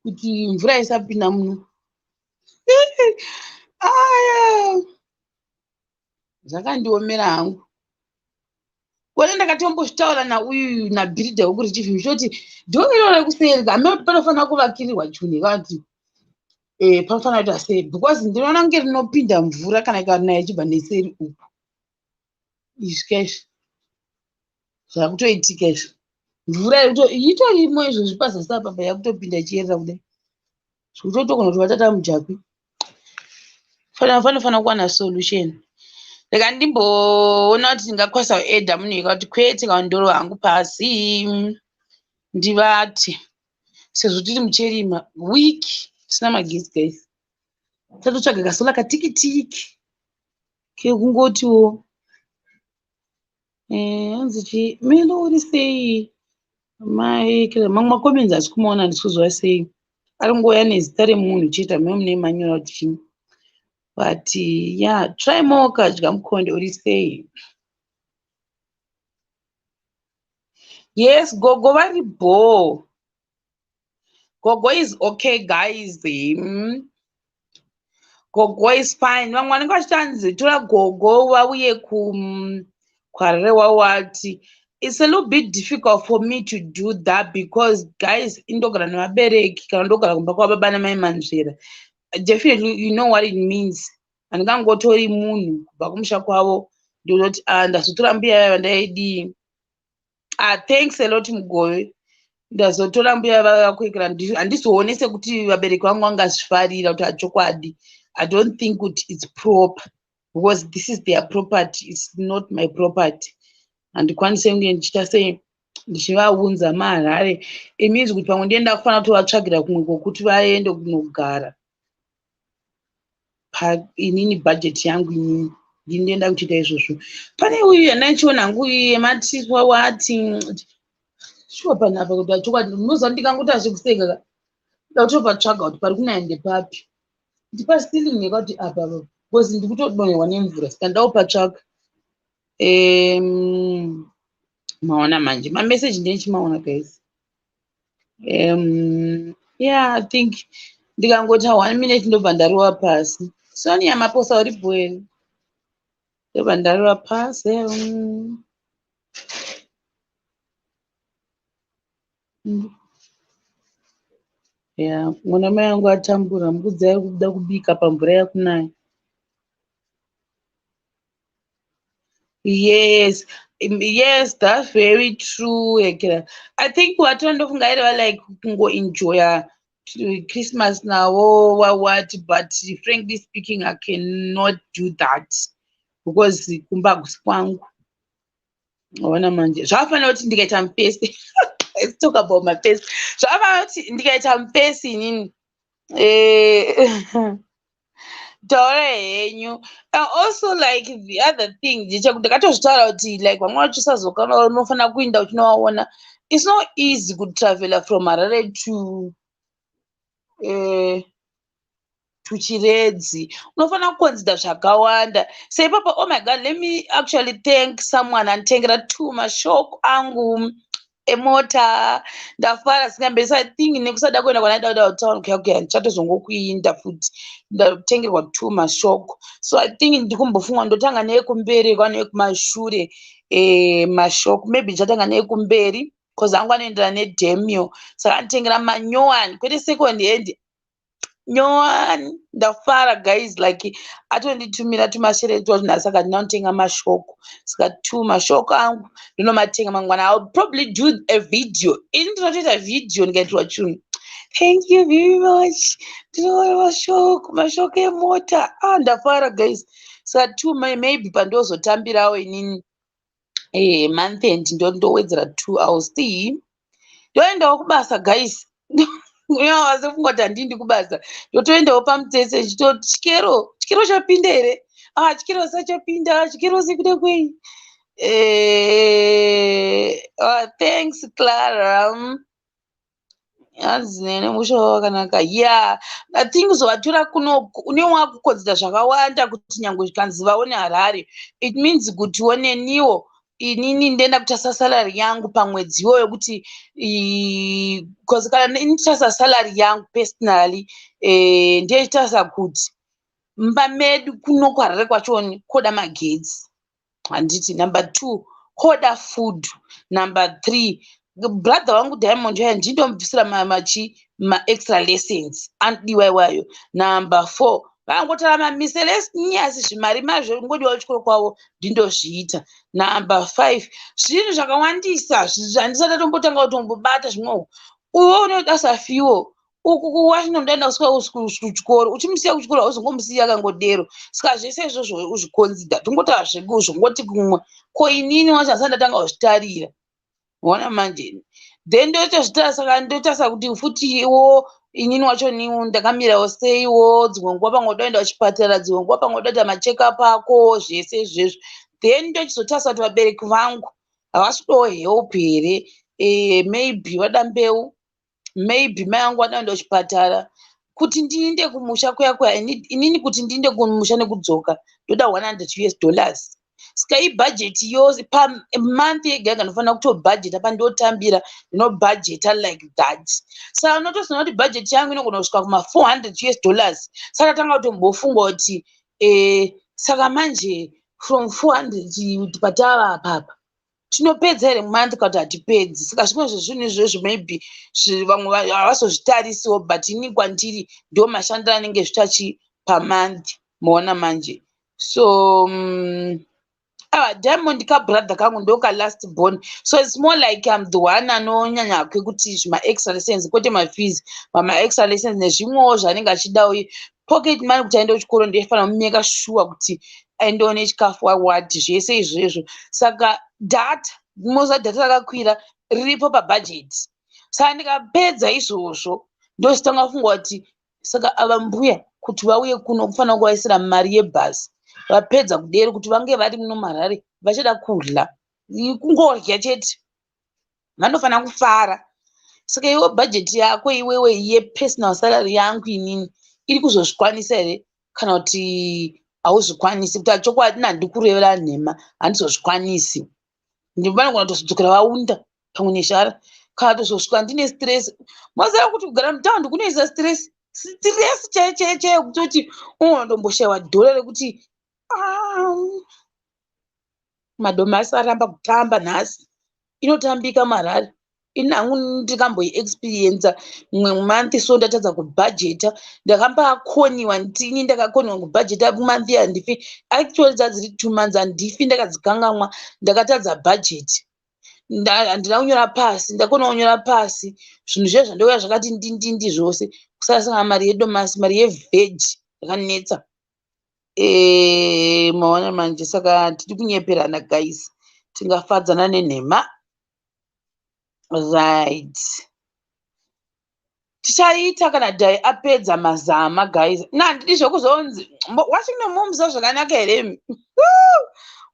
Speaker 1: kuti mvura isapinda muno. Aya, zvakandiomera hangu. Kone ndakatombozvitaura nauyu nabhiridha wekurichivhi, ndichoti door iro rekuseri hame panofanira kuvakirirwa chuni, kati panofanira kuita sei, because ndinoona kunge rinopinda mvura kana ikanaya ichibva neseri uku. Izvi kaizvi zvakutoitika izvi, mvura itorimo izvozvi pazasi apa, yakutopinda ichiyerera kudai, zvekutotogona kuti vatata mujakwi. Panofanira kuwana solution. Reka ndimboona kuti ndingakwanisa kuedha munhu ikati kwete, kana ndoro hangu pasi ndivate, sezvo tiri mucherima week tisina magetsi. Guys, tatotsvaga kasolar katikitiki kekungotiwo. Hanzi chi Melo, uri sei mai? Mamwe macomments asi kumaona, handisi kuziva sei ari kungouya nezita remunhu chete. Hamene mune manyora kuti chii, but yeah, try more. Kadya mukonde, uri sei? Yes, gogo vari bho. Gogo is okay, guys. Gogo is fine. Vamwe vanenge vachitanzi tora gogo vauye kuHarare wawati. It's a little bit difficult for me to do that because, guys, indogara nevabereki kana ndogara kumba kwababa namai Manzvera. Definitely, you know what it means. Handingangotori munhu kubva kumusha kwavo ndozoti, ah, ndazotora mbuya vaya vandaidii. Ah, thanks a lot, Mugove. Ndazotora mbuya vaya vakuekera, handizoone sekuti vabereki vangu vangazvifarira kuti achokwadi. I don't think kuti it's proper because this is their property, it's not my property. Handikwanisi kunge ndichiita sei, ndichivaunza maHarare. It means kuti pamwe ndienda kufanira kutovatsvagira kumwe kwokuti vaende kunogara. Inini budget yangu inini ndinoenda kuchiita izvozvo. Pane uyu yandachiona hangu yematiswa wati shuwa panapa kuti achokwadi. Munoziva, ndikangoti zvekuseka ka, nda kutopatsvaga kuti pari kunaya ndepapi. Ndipa ceiling yekati apa apa, because ndikutodonherwa nemvura, saka ndaupatsvaga. Maona manje mameseji ndechimaona, guys. Yeah, I think ndikangota one minute ndobva ndarova pasi. Sonia Maposa, uri bwere? Ndobva ndarova pasi. Yeah, mwana mai angu atambura mukudzi ari kuda kubika pamvura yakunaya. Yes, that's very true. Ekera. I think watondofunga ireva like kungoenjoya Christmas navo what, but frankly speaking, I cannot do that because kumba hakusi kwangu. Waona manje, zvakafanira kuti ndikaita mupesi. Let's talk about mapesi. Zvakafanira kuti ndikaita mupesi inini. Taura henyu. Also, like, the other thing ndechekuti ndakatozvitaura kuti, like, vamwe vachisazokana unofanira kuinda uchinovaona. It's not easy kutravela from Harare to Chiredzi. Unofanira kuconsider zvakawanda. Seipapa, oh my God, let me actually thank someone anditengera two mashocks angu emota. Ndafara singamberi. I think nekusada kuenda kwanaida kuda kutaura kuya kuya, ndichatozongokuinda futi. Ndatengerwa two mashocks, so I think ndikumbofunga ndotanga neyekumberi kwa neyekumashure. Mashocks maybe ndichatanga neyekumberi because angu anoenderana neDemio, saka anditengera manyowani, kwete second hand, nyowani. Ndafara, guys. Like, atonditumira tumashere twacho, saka ndinotenga mashocks. Saka two mashocks angu ndinomatenga mangwana. I'll probably do a video. Ini ndinotoita video ndikaitirwa chinhu. Thank you very much. Ndinoona mashocks, mashocks emota. Ah, ndafara, guys. Saka two, maybe pandozotambirawo inini month end, ndowedzera two. I'll see. Ndoendawo kubasa, guys. Vasefunga kuti handindi kubasa. Ndotoendawo pamutsetse ndichitoti chikero, chikero chapinda here? Ah, chikero sachapinda, chikero sekuda kwei? Thanks, Clara. Hanzi nene musha wakanaka. Yeah, I think uzovatora kuno une wakuconsider zvakawanda, kuti nyangwe zvikanzi vaone Harare, it means kuti oneniwo inini ndoenda kutarisa salary yangu pamwedzi iwoyo, kuti because kana ini nditarisa salary yangu personally, ndoitarisa kuti mumba medu kuno kuHarare kwachoni koda magetsi, handiti? Number two, koda food. Number three, brother wangu Diamond aya ndindomubvisira machi maextra lessons anodiwa iwayo. Number four, vangotora mamiscellaneous, zvimari mazvo ngodiwa kuchikoro kwavo, ndindozviita. Number five, zvinhu zvakawandisa zvandisati ndatombotanga kutombobata. Zvimwewo uwe unoda safiwo uku kuWashington, ndaenda kusvika kuchikoro, uchimusiya kuchikoro, hauzongomusiya akangodero. Saka zvese izvozvo uzviconsider. Tongotaura zvongoti kumwe ko inini wacho handisati ndatanga kuzvitarira. Ona manje, then ndotozvitarisa. Saka ndotarisa kuti futiwo inini wacho ndakamirawo seiwo. Dzimwe nguva pamwe uda kuenda kuchipatara, dzimwe nguva pamwe uda kuita macheckup ako, zvese izvezvo. Then ndochizotarisa kuti vabereki vangu havasi kudawo help here? Maybe vada mbeu, maybe mai vangu vada kuenda kuchipatara. Kuti ndiinde kumusha kuya kuya, inini kuti ndiinde kumusha nekudzoka ndoda $100 US. Saka ibhajeti yose pamonth yega yega ndinofanira kutobhajeta. Pandotambira ndinobhajeta like that. Saka unotozoona kuti bhajeti yangu inogona kusvika kuma $400 US. Saka tanga kutombofunga kuti saka manje from 400 patava apapa tinopedza here month kana kuti hatipedzi? Saka zvimwe zvezvinhu izvozvo maybe vamwe havazozvitarisiwo, but ini kwandiri ndo mashandiro anenge zvitachi pamonth. Maona manje? So ah, Diamond kabrother kangu, ndo kalast born, so it's more like I'm the one anonyanya kwekuti zvimaextra lessons, kwete mafees, pamaextra lessons nezvimwewo zvaanenge achidawo, pocket money kuti aende kuchikoro, ndofanira kumake sure kuti aendewo nechikafu, wawati zvese izvozvo. Saka data, moziva data rakakwira, riripo pabhajeti. Saka ndikapedza izvozvo, ndozotanga kufunga kuti saka ava mbuya kuti vauye kuno kufanira kuvaisira mari yebhasi. Vapedza kudero, kuti vange vari muno muHarare vachada kudya, kungorya chete, vanofanira kufara. Saka iwe bhajeti yako iwewe yepersonal salary yangu inini iri kuzozvikwanisa here kana kuti hauzvikwanisi? Kuti chokwadi, handikurevera nhema, handizozvikwanisi. Vanogona kutozodzokera vaunda pamwe nezhara, kana tozosvika ndine stress. Moziva kuti kugara mutaundi kunoisa stress, stress chaiyo chaiyo chaiyo, kutoti unondomboshayiwa dhora rekuti, "Ah, madomasi aramba kutamba nhasi." Inotambika muHarare. Ini hangu ndikamboiexperiensa mumwe month, so ndatadza kubhajeta, ndakambakoniwa. Ndini ndakakoniwa kubhajeta month, handifi, actually dzadziri 2 months, handifi ndakadzikangamwa. Ndakatadza bhajeti, handina kunyora pasi. Ndakona kunyora pasi zvinhu zviya zvandouya zvakati ndindindi zvose, kusasanga mari yedomasi, mari yevheji yakanetsa. Maona manje? Saka tiri kunyeperana, guys, tingafadzana nenhema, right? Tichaita kana Dhai apedza mazama, guys. Na handidi zvekuzonzi Washington, mumuziva zvakanaka here imi?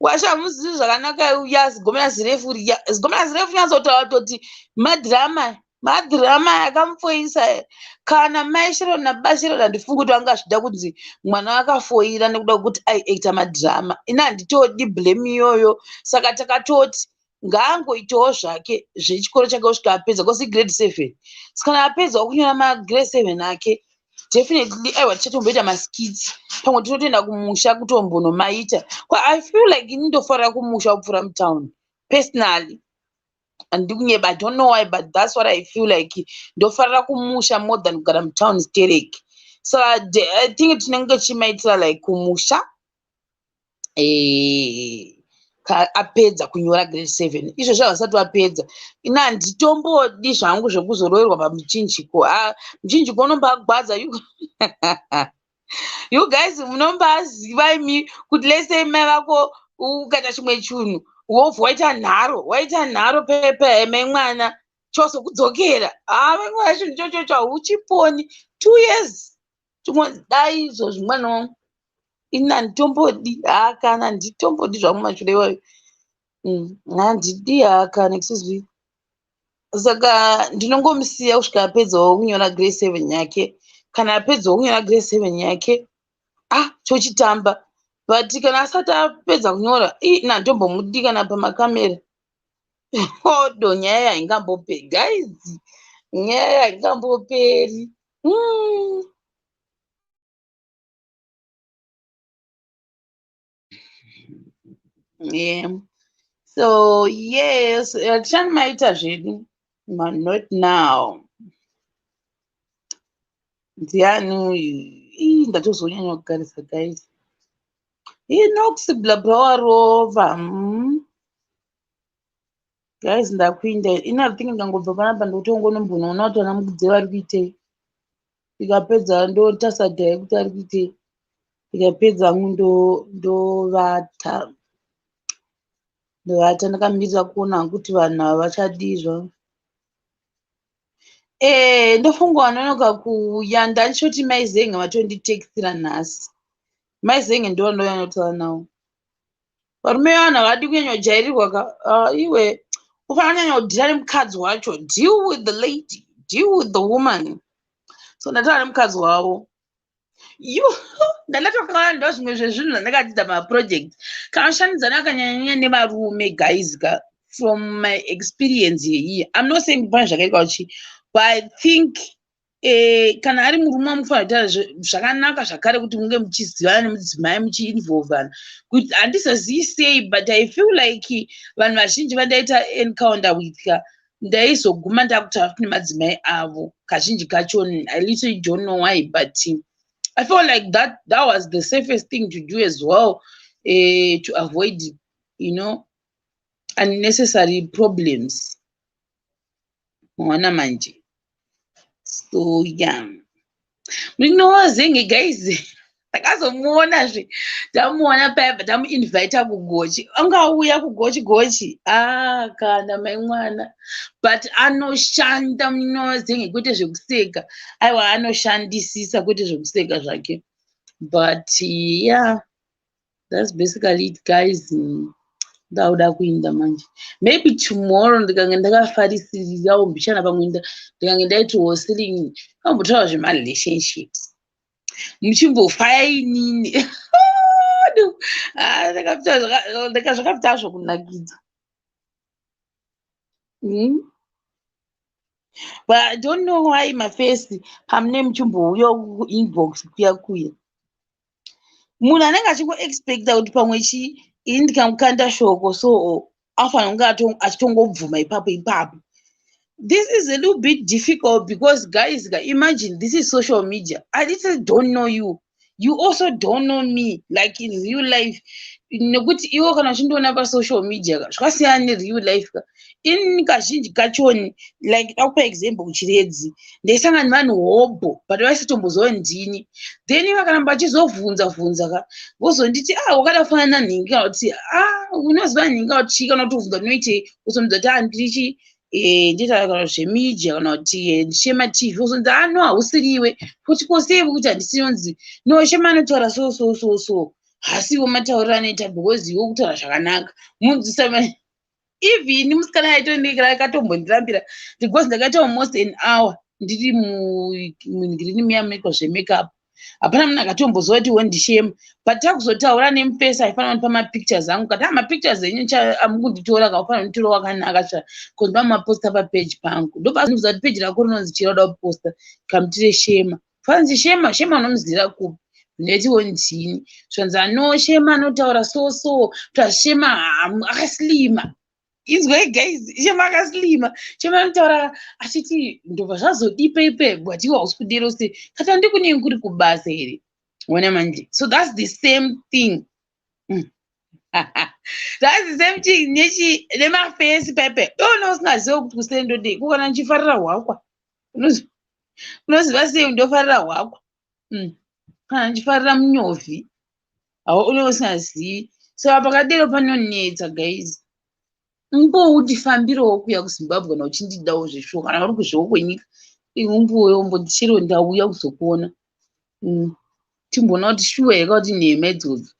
Speaker 1: Washa, hamuzivi zvakanaka. Uya zigomera zirefu riya, zigomera zirefu, nyatsotaura kutoti madhirama, madhirama akamufoisa. Kana mai Sharon naBaba Sharon, handifungi kuti vangazvida kunzi mwana akafoira nekuda kwekuti aiacta madhirama. Ini handitodi blame iyoyo. Saka takatoti ngaangoitawo zvake zvechikoro chake kusvika apedza, cause igrade 7. Saka kana apedzawo kunyora magrade 7 ake, definitely aiwa, tichatomboita maskits. Pamwe tinotoenda kumusha kutombonomaita. I feel like ini ndofarira kumusha kupfuura mutown personally. Handidi kunyeba, I don't know why, but that's what I feel like. Ndofarira kumusha more than kugara mutown stereki. So I think tinenge tichimaitira like kumusha apedza kunyora grade 7. Izvozvo havasati vapedza. Ini handitombodi zvangu zvekuzoroverwa pamuchinjiko. Muchinjiko unombagwadza. You guys munombaziva imi kuti lese mai vako ukaita chimwe chinhu, wobva waita nharo, waita nharo pepe, mai mwana chozokudzokera. Ha, mai mwana, chinhu chochocho hauchiponi 2 years. Chimwe dai izvozvi mwana wangu, ini handitombodi. Ha, kana handitombodi zvangu mashure iwayo. Handidi. Ha, kana, excuse me. Saka ndinongomusiya kusvika apedzawo kunyora grade 7 yake. Kana apedzawo kunyora grade 7 yake, ah, chochitamba. But kana asati apedza kunyora, ii, nandombomudi kana pamakamera. Odo nyaya haingamboperi, guys, nyaya haingamboperi. Yeah. So yes, tichanomaita zvedu, but not now. Ndiani uyu? Ii, ndatozonyanya kugarisa, guys. Inox blabla warova. Guys, ndakuinda. Ini I think ndangobva panapa, ndotongonombonoona kuti vana Mukudze vari kuitei. Ndikapedza ndotasadhai kuti ari kuitei. Ndikapedza hangu ndovata. Ndovata ndakamirira kuona hangu kuti vanhu ava vachadii zvavo. Ndofunga vanonoka kuuya. Ndachoti Mai Zenge vatonditextira nhasi. Mai Zenge ndo vandonyanya kutaura navo. Varume vanhu havadi kunyanya kujairirwa ka. Iwe ufanira kunyanya kudhira nemukadzi wacho. Deal with the lady, deal with the woman. So ndataura nemukadzi wavo. You ndandatokana, ndo zvimwe zvezvinhu zvandakadzidza maproject. Kana ushandidzana akanyanyanya nevarume, guys ka, from my experience here, I'm not saying pane zvakaitika kuchi, but I think kana ari murume wamufanira kutaura zvakanaka zvakare kuti munge muchizivana nemudzimai, muchiinvolvana. Kuti handizozivi sei, but I feel like vanhu vazhinji vandaita encounter with ka, ndaizoguma ndakutaura futi nemadzimai avo kazhinji kacho. I literally don't know why, but I felt like that was the safest thing to do as well, to avoid unnecessary problems. Maona manje. So yeah, Munowazenge, guys, takazomuonazve, tamuona paya, tamuinvita kugochi, angauya kugochi gochi. Ah, kana mai mwana, but anoshanda Munowazenge, kwete zvekuseka. Aiwa, anoshandisisa, kwete zvekuseka zvake. But yeah, that's basically it, guys. Ndauda kuinda manje. Maybe tomorrow ndikange ndakafarisirirawo mbichana, pamwe ndikange ndaitiwo sealing, kambotaura zvemarelationships, muchimbofaya inini. Ah, zvakapita zvokunakidza. But I don't know why mafesi pamune muchimbouya kuinbox kuya kuya, munhu anenge achingoexpecta kuti pamwe chi ini ndikamukanda shoko, so afanira kunge achitongobvuma ipapo ipapo. This is a little bit difficult because, guys, imagine this is social media. I literally don't know you, you also don't know me, like in real life. Nekuti iwo kana uchindiona pasocial media ka, zvakasiyana nereal life ka. Ini kazhinji kachoni, like dakupa example, kuChiredzi ndaisangana nevanhu hobho, but vaisatombozova ndini. Then ivo vakaramba vachizovhunza vhunza ka, vozonditi, "Ah, wakada kufanana nanhingi," kana kuti, "Ah, unoziva nhingi?" kana kuti chii, kana kutovhunza unoitei, uzomudza kuti, "Ah, ndiri chi Nditaura kana zvemedia kana kuti Shema TV, wozonzi, "Ah, no, hausiriwe." Kuti kosei kuti handisiri? Onzi, "No, Shema anotaura so so so so, hasiwo matauriro anoita because iwe kutaura zvakanaka." Munzwisa even musikana aitondiikira akatombondirambira because ndakaita almost an hour ndiri mungirini muya munoitwa zvemakeup. Hapana munhu akatomboziva kuti wondishema, but takuzotaura nemupesa aifanira kundipa mapictures angu, kati, "Ah, mapictures enyu amukunditora kaufanira kunditora wakanaka tsva kuti maposta papage pangu." Ndobva kuti, "Peji rako rinonzi chii rauda kuposta?" Kamutire Shema. Fanzi, "Shema, Shema unomuzivira kupi?" Ndetiwo ndini. Zvanzi, "Ano, Shema anotaura so so plus Shema akaslima." Inzwai guys, Shema akaslima, Shema anotaura achiti ndobva zvazodipa ipe, but iwe hausi kudero sei? Kati, "Handikunei, kuri kubasa here?" Ona manje, so that's the same thing. That's the same thing nechi nemafesi pepe iona usingazivi kuti kusei ndodei kukana ndichifarira hwakwa. Unoziva sei ndofarira hwakwa? Kana ndichifarira munyovhi une usingazivi. Saka pakadero panonetsa guys. Umboundifambirawo kuuya kuZimbabwe kana uchindidawo zveshuwa, kana uri kuzviwo kwenyika, umbouya umbondichero ndauya kuzokuona. Timboona kuti shuwa here kuti nhema idzodzo.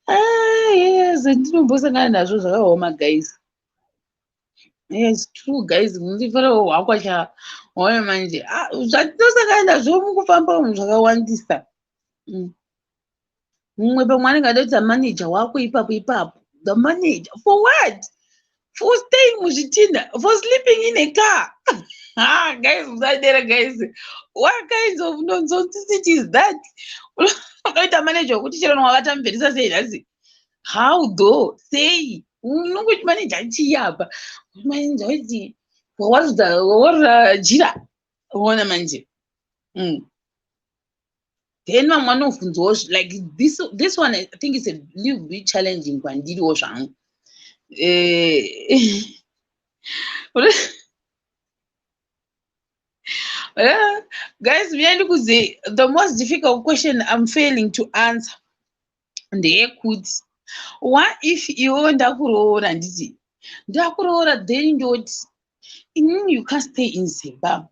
Speaker 1: Ah, yes, ndinombosangana nazvo zvakaoma guys. Yes, true guys, mundifarirawo hwakwa cha waona manje. Ah, zvatinosangana nazvo mukufamba umu zvakawandisa. Mumwe pamwe anenge adoita manager wako ipapo ipapo. The manager for what? For staying muzvitinha, for sleeping in a car. Ah, guys, musadera guys. What kinds of nonsense is that? Unoita manager wekuti chero wavata mubherisa sei nhasi? How though? Sei? Unongoti manager chii apa? Manager waiti wawarura jira. Uona manje. Then vamwe vanovhunzwawo like this one, I think is a little bit challenging kwandiriwo zvangu. Guys, ndikuze the most difficult question I'm failing to answer ndeyekuti, what if iwewe ndakuroora, nditi ndakuroora, then ndoti inini you can't stay in Zimbabwe,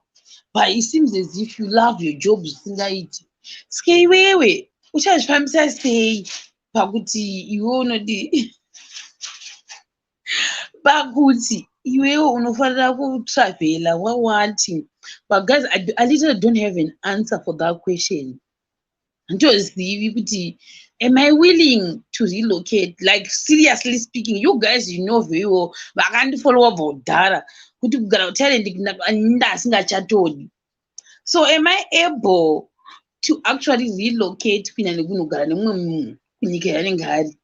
Speaker 1: but it seems as if you love your job zvisingaiti. Saka iwewe uchazvifambisa sei pakuti iwe unodi, pakuti iwewe unofanira kutravhela wawati? But guys, I literally don't have an answer for that question. Handitozivi kuti am I willing to relocate? Like, seriously speaking, you guys, you know very well, vakandifollowa bva kudhara, kuti kugara kuThailand ndasingachatodi. So am I able to actually relocate kuenda nekunogara nemumwe munhu kunyika yaanenge ari?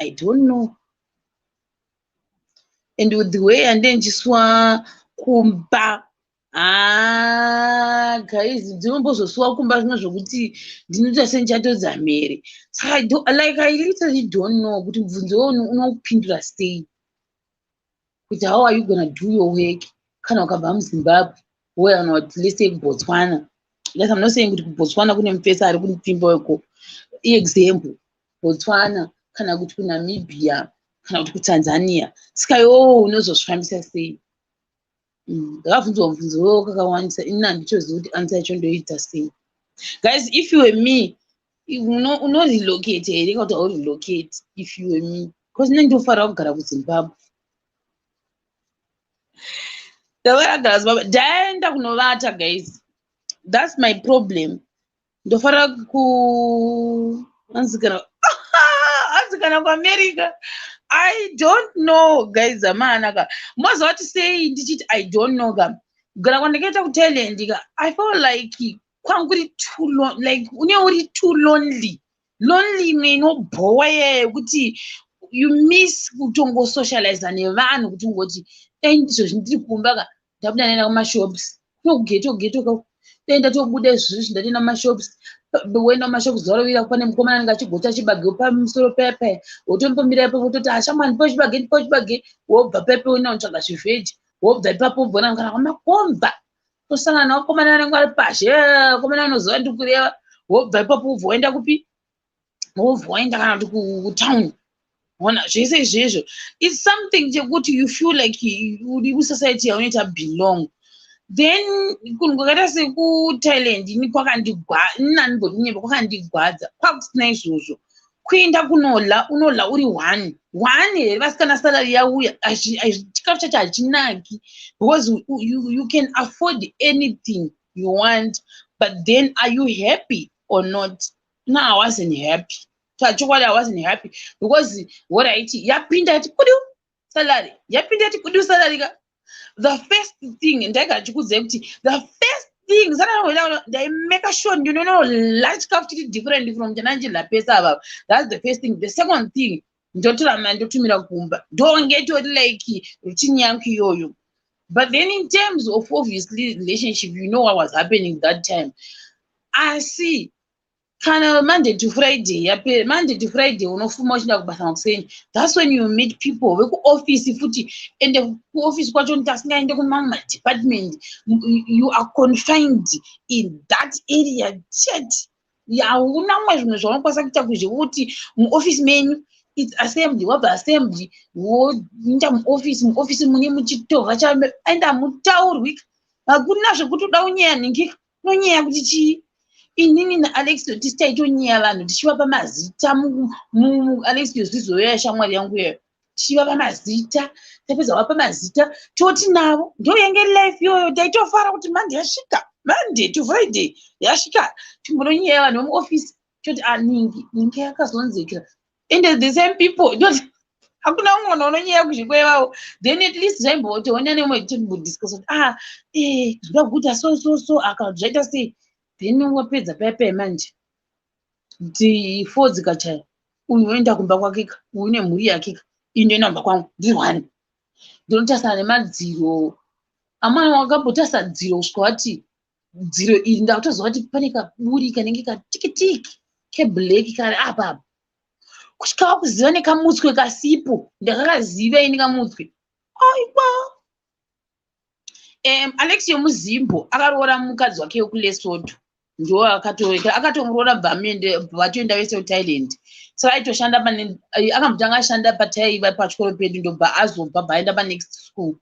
Speaker 1: I don't know. And with the way andendichiswa kumba, ah, guys, ndinombozosiwa kumba zvimwe zvokuti ndinoita sendichatodza mhere. Saka like, I literally don't know kuti mubvunzo iwowo unopindura sei, kuti how are you gonna do your work kana ukabva muZimbabwe wouya kana kuti let's say kuBotswana. Yes, I'm not saying kuti kuBotswana kune mupesa ari kunipfimba iko, iexample, Botswana kana kuti kuNamibia kana kuti kuTanzania. Saka iwowo unozozvifambisa sei? Ndakabvunzwa mubvunzo iwowo kakawandisa, ini handitozivi kuti answer yacho ndoiita sei. Guys, if you were me, unorelocate here kana kuti haurelocate if you were me? Because ine ndofarira kugara kuZimbabwe, ndafara kugara Zimbabwe. Ndaenda kunovata guys, that's my problem. Ndofarira ku anzi kana anzi kana kuAmerica. I don't know guys, amanaka moziva kuti sei ndichiti I don't know ka. Kugara kwandakaita kuThailand ka, I felt like kwangu kuri too like une uri too lonely, lonely imwe inobhowa iyaya yekuti you miss kutongosocializa nevanhu, kuti ungoti dai ndizvozvi ndiri kumba ka, ndabuda ndaenda kumashops kuno kugeto geto ka, dai ndatobuda izvozvi ndatoenda kumashops. Woenda kumashops zuva pane mukomana anenge achigota chibage pamusoro pepe, wotombomira ipapo wototi, "Ashamwani, ndipo chibage, ndipo chibage." Wobva pepe woenda kunotsvaga zvivheji, wobva ipapo wobvona kana kwamakomba, tosangana nevakomana vanenge vari pazhe, vakomana vanoziva ndikureva. Wobva ipapo wobva waenda kupi? Wobva waenda kana kuti kutauni. Ona zvese izvezvo, it's something chekuti you feel like uri kusociety yaunoita belong. Then kunhu kwakaita sekuThailand, ini kwakandigwa, ini handimbodi, kwakandigwadza. Kwakusina izvozvo. Kuenda kunola, unola uri one one here, vasikana. Salary yauya, chikafu chacho hachinaki because you can afford anything you want, but then are you happy or not? No, I wasn't happy. Chokwadi, I wasn't happy because, alright, yapinda, yati kudu salary, yapinda, yati kudu salary ka, the first thing ndaigara chikudzai kuti the first thing sana ndaimake sure ndinonola chikafu chiri different from chananjidla pesa avavo. That's the first thing. The second thing, ndotora mari, ndotumira kumba. Ndongetori like routine yangu iyoyo. But then in terms of, obviously, relationship, you know what was happening that time. Asi kana Monday to Friday yapera, Monday to Friday unofuma uchienda kubasa makuseni. That's when you meet people vekuofisi futi. Ende kuofisi kwacho tasingaende kumamwe madepartment. You are confined in that area chete. Hauna mumwe zvinhu zvaunokwanisa kuita kuzvekuti muofisi menyu it's assembly, wabva assembly, woenda muofisi. Muofisi mune muchitovha ende hamutaurwi. Hakuna zvekuti uda kunyeya nhingi, unonyeya kuti chii? Inini naAlex tisi taitonyeya vanhu tichivapa mazita. Alex yozizoya, shamwari yangu iyoyo, tichivapa mazita. Tapedza kuvapa mazita, toti navo. Ndo yange life iyoyo. Taitofara kuti Monday yasvika, Monday to Friday yasvika, timbononyeya vanhu vemuofisi, toti aningi ningi yakazonzekera. Ende the same people, toti hakuna umwe munhu unonyeya kuzvikwo ivavo. Then at least zvaimbotoona nemwe timbodiscuss kuti, ah, zvinoda kuita so so so, aka zvaita sei. Then wapedza paya paya manje, kuti 4 dzikachaya, uyu oenda kumba kwake ka, uyu nemhuri yake ka, ini ndoenda kumba kwangu ndiri one. Ndinotasana nemadziro amwana. Wakambotarisa dziro kusvika wati dziro iri, ndakutoziva kuti pane kaburi kanenge katikitiki keblack kari apa apa, kusvika wakuziva nekamutswe kasipo. Ndakakaziva ini kamutswe, aiwa. Alex yomuZimbo akaroora mukadzi wake wekuLesotho. Ndo akatomuroora, bva vatoenda vese kuThailand. Saka aitoshanda pane, akambotanga ashanda pataiva pachikoro pedu, ndobva azobva, bva aenda panext school,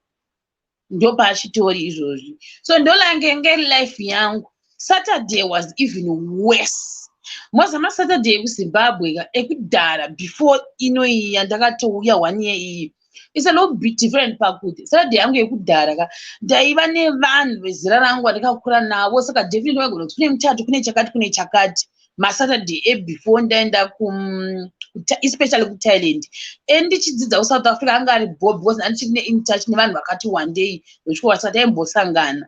Speaker 1: ndopachitori izvozvi. So ndolangenge life yangu. Saturday was even worse. Moza maSaturday ekuZimbabwe ekudhara, before inoyi yandakatouya one year iyi, it's a little bit different pakuti Saturday yangu yekudhara ka, ndaiva nevanhu vezera rangu vandakakura navo. Saka definitely waigona kuti kune muchato, kune chakati, kune chakati. MaSaturday ebefore ndaenda, especially kuThailand and ndichidzidza kuSouth Africa, anga ari bo because andichiri nein touch nevanhu vakati one day vechikoro, saka taimbosangana.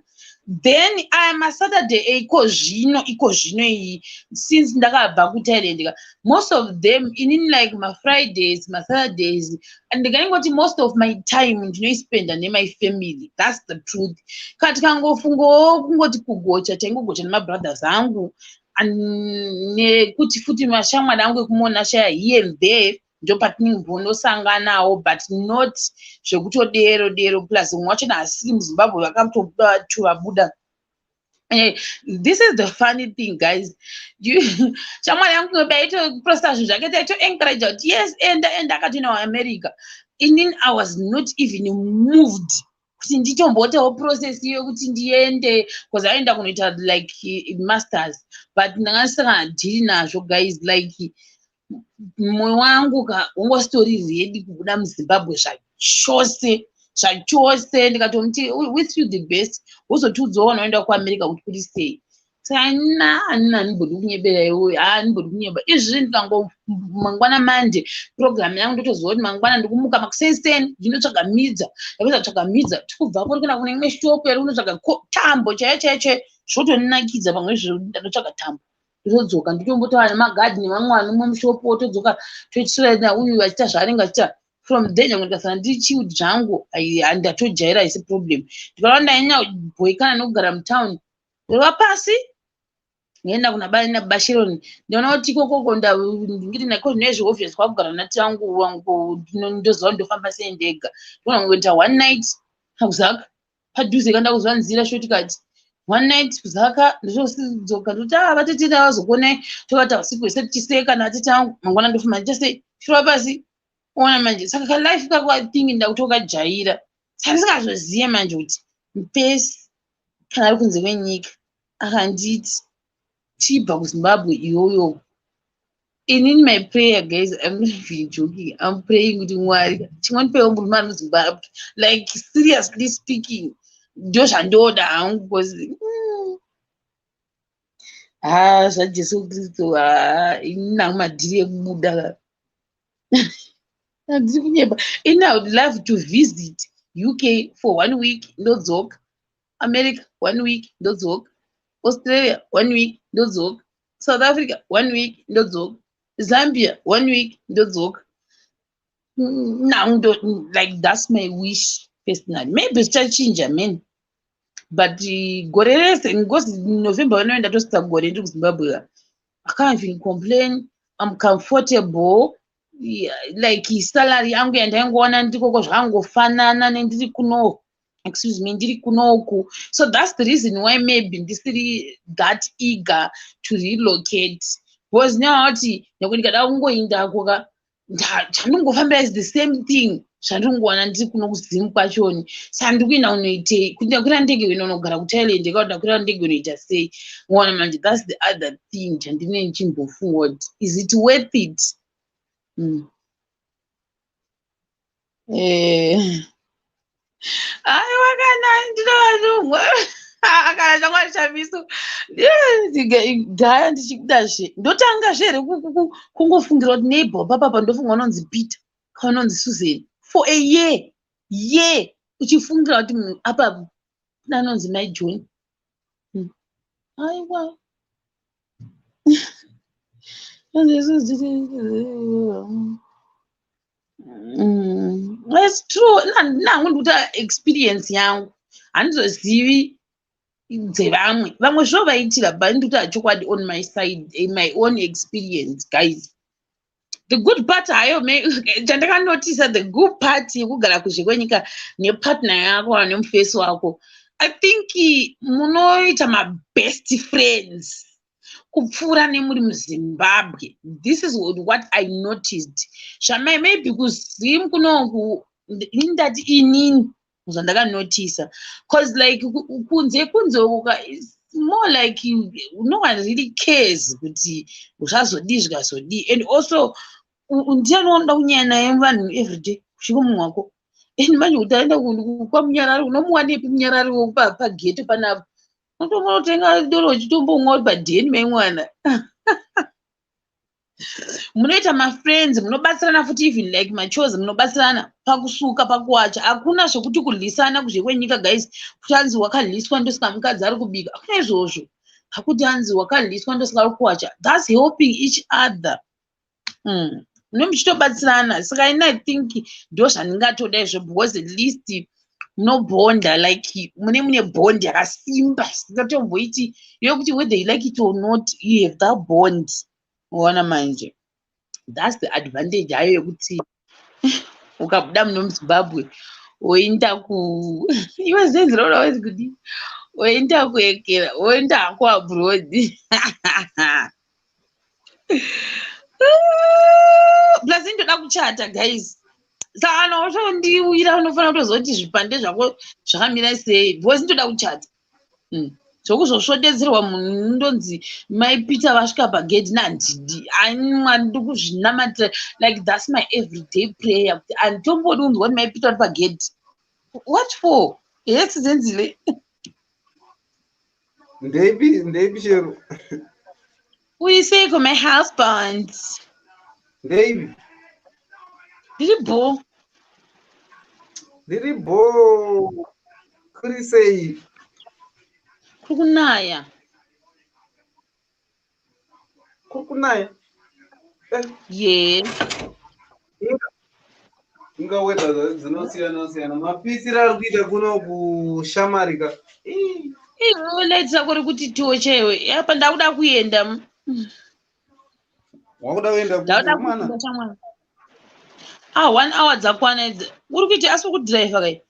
Speaker 1: Then aya maSaturday eiko zvino, iko zvino iyi, since ndakabva kuThailand ka, most of them inini like maFridays, maSaturdays, ndingaingoti most of my time ndinoispenda nemy family. That's the truth. Kana tikangofungawo kungoti kugocha, taingogocha nemabrothers angu, nekuti futi mashamwari angu ekuMonashaya here and there, ndopatinimbonosanganawo, but not zvekutodero dero. Plus umwe wachona asiri muZimbabwe, vakatovabuda. This is the funny thing, guys. Shamwari yangu baitoprosta zvinhu zvake, taitoencourage kuti yes, enda, enda. Akatoenda kuAmerica. Inini I was not even moved kuti nditomboitawo process yekuti ndiende, because aenda kunoita like masters, but ndanga ndisingandiri nazvo, guys. Like mwoyo wangu ka wanga usitori ready kubuda muZimbabwe zvachose zvachose. Ndikatomuti, "With you the best, wozotiudzawo unoenda kuAmerica kuti kuri sei." Saka na hanina, handimbodi kunyebera iwe, handimbodi kunyeba izvizvi. Ndikango mangwana Monday, program yangu ndotoziva kuti mangwana ndikumuka makuseni, ndinotsvaga midza. Ndapedza kutsvaga midza, tikubvapo ndikuenda kune imwe shop yari kunotsvaga tambo chaiyo chaiyo chaiyo. Zvotonakidza pamwe izvo. Ndanotsvaga tambo, ndotodzoka, nditombotaura nemagadhi nevamwe vanomwe mushopu, wotodzoka, toitisira uyu achiita zvaanenge achiita. From there nyange ndikasara ndiri chilled zvangu, ndatojaira, haisi problem. Ndikaona ndanyanya kubhoikana nekugara mutown, ndorova pasi, ndoenda kuna Bashironi. Ndinoona kuti ikokoko ndingiri nako zvinezvi, obvious kwakugara nati vangu wangu, ndoziva kuti ndofamba sei ndega. Ndogona kungoita one night kuZaka padhuze, kanda kuziva nzira, shortcut, one night kuZaka, ndotodzoka, ndoti a vatete vazokuonai, tovata usiku hwese tichiseka natete vangu. Mangwana ndofamba ndichasei, chirova pasi. Ona manje, saka kalife kako I think ndakutokajaira. Saka ndisingazoziye manje kuti mupesi kana ari kunze kwenyika akanditi chibva kuZimbabwe iyoyo. Inini my prayer, guys, I'm not even joking, I'm praying kuti Mwari chingondipewo murume ari muZimbabwe. Like, seriously speaking, ndo zvandoda hangu, because ha, zvaJesu Kristu, ha, inini hangu madhiri ekubuda, handisi kunyepa. Ini I would love to visit UK for one week, ndodzoka. America one week, ndodzoka. Australia one week, ndodzoka. South Africa one week, ndodzoka. Zambia one week, ndodzoka. Now like, that's my wish personally. Maybe zvichachinja, man, but gore rese, because November vanoenda, ndatosvitsa gore ndiri kuZimbabwe. I can't even complain, I'm comfortable. Yeah, like salary yangu yandaingowana ndikoko zvakangofanana nendiri kuno, excuse me, ndiri kunoku. So that's the reason why maybe ndisiri that eager to relocate, because newati nekuti ndikada kungoindako ka, chandingofambira is the same thing zvandingowana ndiri kuno kuZimu kwachoni. Saka ndiri kuenda kunoitei? Kuti ndakwira ndege kuenda kunogara kuThailand, ka ndakwira ndege kunoita sei? Ona manje, that's the other thing chandine ndichimbofunga kuti is it worth it? Aiwa, kana ndinovanumwa kana chamwari chamiso dhaya, ndichikuda zve, ndotanga zve here kungofungira kuti neighbor papapa ndofunga unonzi Peter kana unonzi Susan for a year, uchifungira kuti munhu apapo kuna anonzi Mai John? Aiwa. It's true. Nangu ndikuti experience yangu, handizozivi dzevamwe. Vamwe zvovaitira, but ndikuti chokwadi, on my side, in my own experience, guys, the good part hayo chandakanotisa, the good part yekugara kuzhe kwenyika nepartner yako kana nemufesi wako, I think munoita mabest friends kupfuura nemuri muZimbabwe. This is what I noticed. Zvamai maybe kuZim kunoku, ini ndati inini zvandakanotisa, 'cause like kunze kunze uku it's more like no one really cares kuti zvazodii, zvikazodii. And also ndiani waunoda kunyaya naye vanhu everyday kusvika munhu wako? And manje kuti aenda kwamunyarari, unomuwanepi munyarari pageto panapa? Unotomonotenga doro uchitombomwa uri padheni maimwana. Munoita mafriends, munobatsirana futi, even like machores, munobatsirana pakusuka, pakuwacha. Hakuna zvokuti kurwisana kuzhe kwenyika, guys, kuti hanzi wakarwiswa ndosaka mukadzi ari kubika. Hakuna izvozvo. Hakuti hanzi wakarwiswa ndosaka ari kuwacha. That's helping each other. Mune muchitobatsirana. Saka ini I think ndo zvandingatoda izvo, because at least munobhonda, like mune bond yakasimba singatomboiti yokuti whether you like it or not, you have that bond. Uona manje, that's the advantage hayo yekuti ukabuda muno muZimbabwe woenda ku, iwe zenzi raura wezi kudi, woenda kuekera, woenda hako abroad. Plus indoda kuchata, guys. Saka kana watondiwira, unofanira kutozoti zvipande zvako zvakamira sei, because ndoda kuchata. Zvokuzosvodedzerwa munhu ndonzi Mai Peter vasvika pagedhi, nandidi aimwa. Ndiri kuzvinamatira, like that's my everyday prayer, kuti handitombodi kunzwa kuti Mai Peter vari pagedhi. What for? Yes, Zenzile.
Speaker 6: Ndeipi, ndeipi, Shero?
Speaker 1: Uyiseiko, my husband?
Speaker 6: Ndeipi?
Speaker 1: Ndiri bho.
Speaker 6: Ndiri bho. Kuri sei?
Speaker 1: Kuri kunaya.
Speaker 6: Kuri kunaya?
Speaker 1: Ye.
Speaker 6: Inga weather dzinosiyana siyana. Mapisiro ari kuita kuno kushamarika.
Speaker 1: Iwe, light rako rekuti tocha iwe. Apa ndakuda kuenda.
Speaker 6: Wakuda kuenda?
Speaker 1: Ndakuda
Speaker 6: Kumwana.
Speaker 1: Kuenda chamwana. Ah, one hour dzakwana idzi. Uri kuita, asi uri kudhiraivha kai?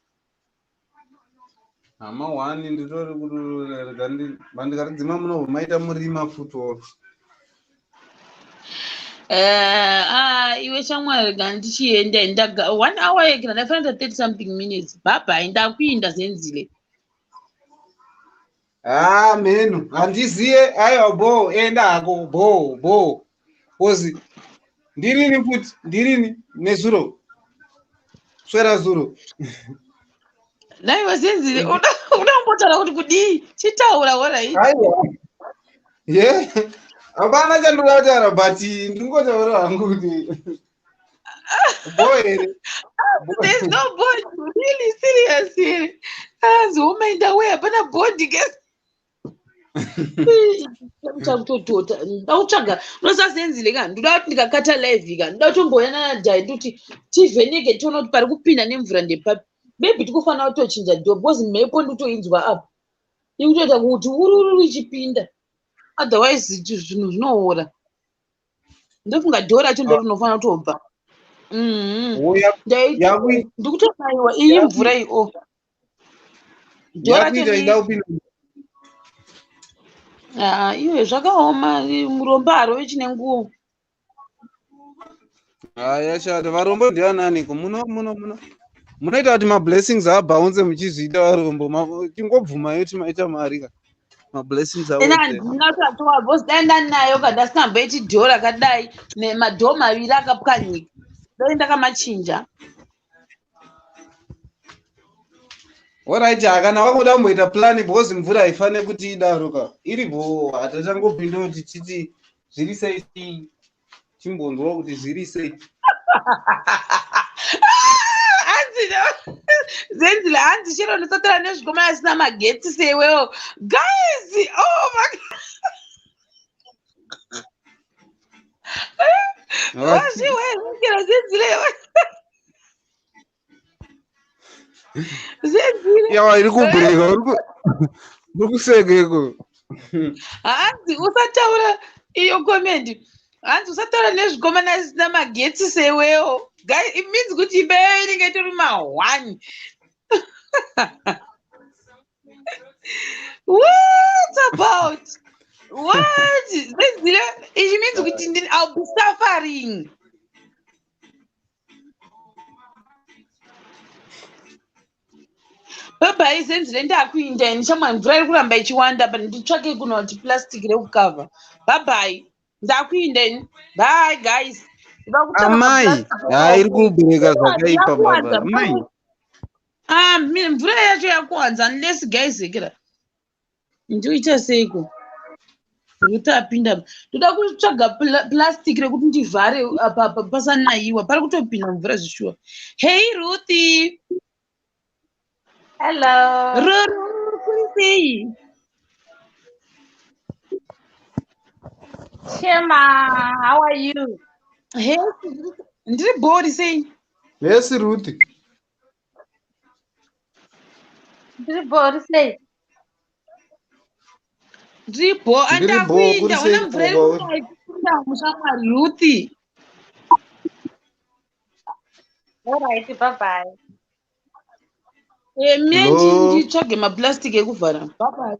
Speaker 6: Hama one, nditori kuti bandikaridzima munobva maita murima futi.
Speaker 1: Ah, iwe shamwari kana ndichienda ndaga 1 hour yekera ndafanira 30 something minutes. Bye bye, ndakuinda Zenzile.
Speaker 6: Ah, mhenu handiziye. Aiwa, bo, enda hako, bo bo, because ndirini futi, ndirini nezuro, swera zuro.
Speaker 1: Naiwe Zenzile, unombotaura kuti kudii? Chitaura, alright.
Speaker 6: Aiwa, ye, hapana chandoda kutaura, but ndingotaura hangu kuti bo here.
Speaker 1: There's no bond, really serious here. Anzi womaenda we, hapana bond ke. Chakutotota ndakutsvaga unosazenzile ka, ndoda kuti ndikakata live ka, ndoda kutomboyana nadhai, ndikuti tivheneke tione kuti pari kupinda nemvura ndepapi. Maybe tikufanira kutochinja door, because mhepo ndikutoinzwa apa ikutoita kuti urururu ichipinda, otherwise zvinhu zvinoora. Ndofunga door racho ndo rinofanira kutobva. Ndikutonayiwa iyi mvura iyi o door racho.
Speaker 6: Yakuita ida kupinda.
Speaker 1: Ah, iwe, zvakaoma, murombo harovi chine nguo.
Speaker 6: Haya, shata, varombo ndiananiko? Muno muno muno munoita kuti mablessings abounce muchizviita varombo. Chingobvumai kuti maita mari ka, mablessings
Speaker 1: Ina
Speaker 6: awedzera.
Speaker 1: Handina kutatowa, because dai ndanayo ka, ndasinamboiti door rakadai nemadoor maviri akapwanyika, dai ndakamachinja.
Speaker 6: Alright, kana wakuda kumboita plan, because mvura haifaniri kuti idaro ka, iripo. Hatatangopinda kuti titi zviri sei, chimbonzwa kuti zviri sei.
Speaker 1: Hanzi Zenzile, hanzi chero ndisatara nezvikoma asina magetsi sewewo. Guys, oh my, wazviwezekera Zenzile, Zenzile.
Speaker 6: Yawa, iri kubhureka, uri kusekeko.
Speaker 1: Hanzi usataura iyo comment, hanzi usataura nezvikomana asina magetsi sewewo. Guys, it means kuti imba yayo inenge itori ma1. What about what, Zenzile? It means kuti I'll be suffering. Bye bye, Zenzile, ndakuinda ini shamwari, mvura iri kuramba ichiwanda, but nditsvake kuno kuti plastic rekukavha. Bye bye, ndakuinda ini. Bye guys. Ndoda kutsvaka
Speaker 6: Amai,
Speaker 1: maplastic.
Speaker 6: Ha, iri kubhureka zvakaipa, baba.
Speaker 1: Yakuwanza.
Speaker 6: Amai.
Speaker 1: Ah, mvura yacho yakuwanza, unless, guys, ekera ndioita seiko rekuti apinda. Ndoda kutsvaga plastic rekuti ndivhare apa apa pasanayiwa, pari kutopinda mvura zvishuwa. Hey Ruthi.
Speaker 4: Hello.
Speaker 1: Ruru, kuri sei?
Speaker 4: Shema, how are you?
Speaker 1: Hey, ndiri bhori, sei?
Speaker 6: Yes, Ruth.
Speaker 4: Ndiri bhori, sei?
Speaker 1: Ndiri bho.
Speaker 6: Ndiri bho, kuri
Speaker 1: Andakuinda
Speaker 6: sei
Speaker 1: una mvura iri
Speaker 6: baba?
Speaker 1: kunaya ichipinda mushamwari Ruthi.
Speaker 4: All right, bye bye.
Speaker 1: Mie
Speaker 6: Hello.
Speaker 1: nditsvage maplastic ekuvhara. Bye bye.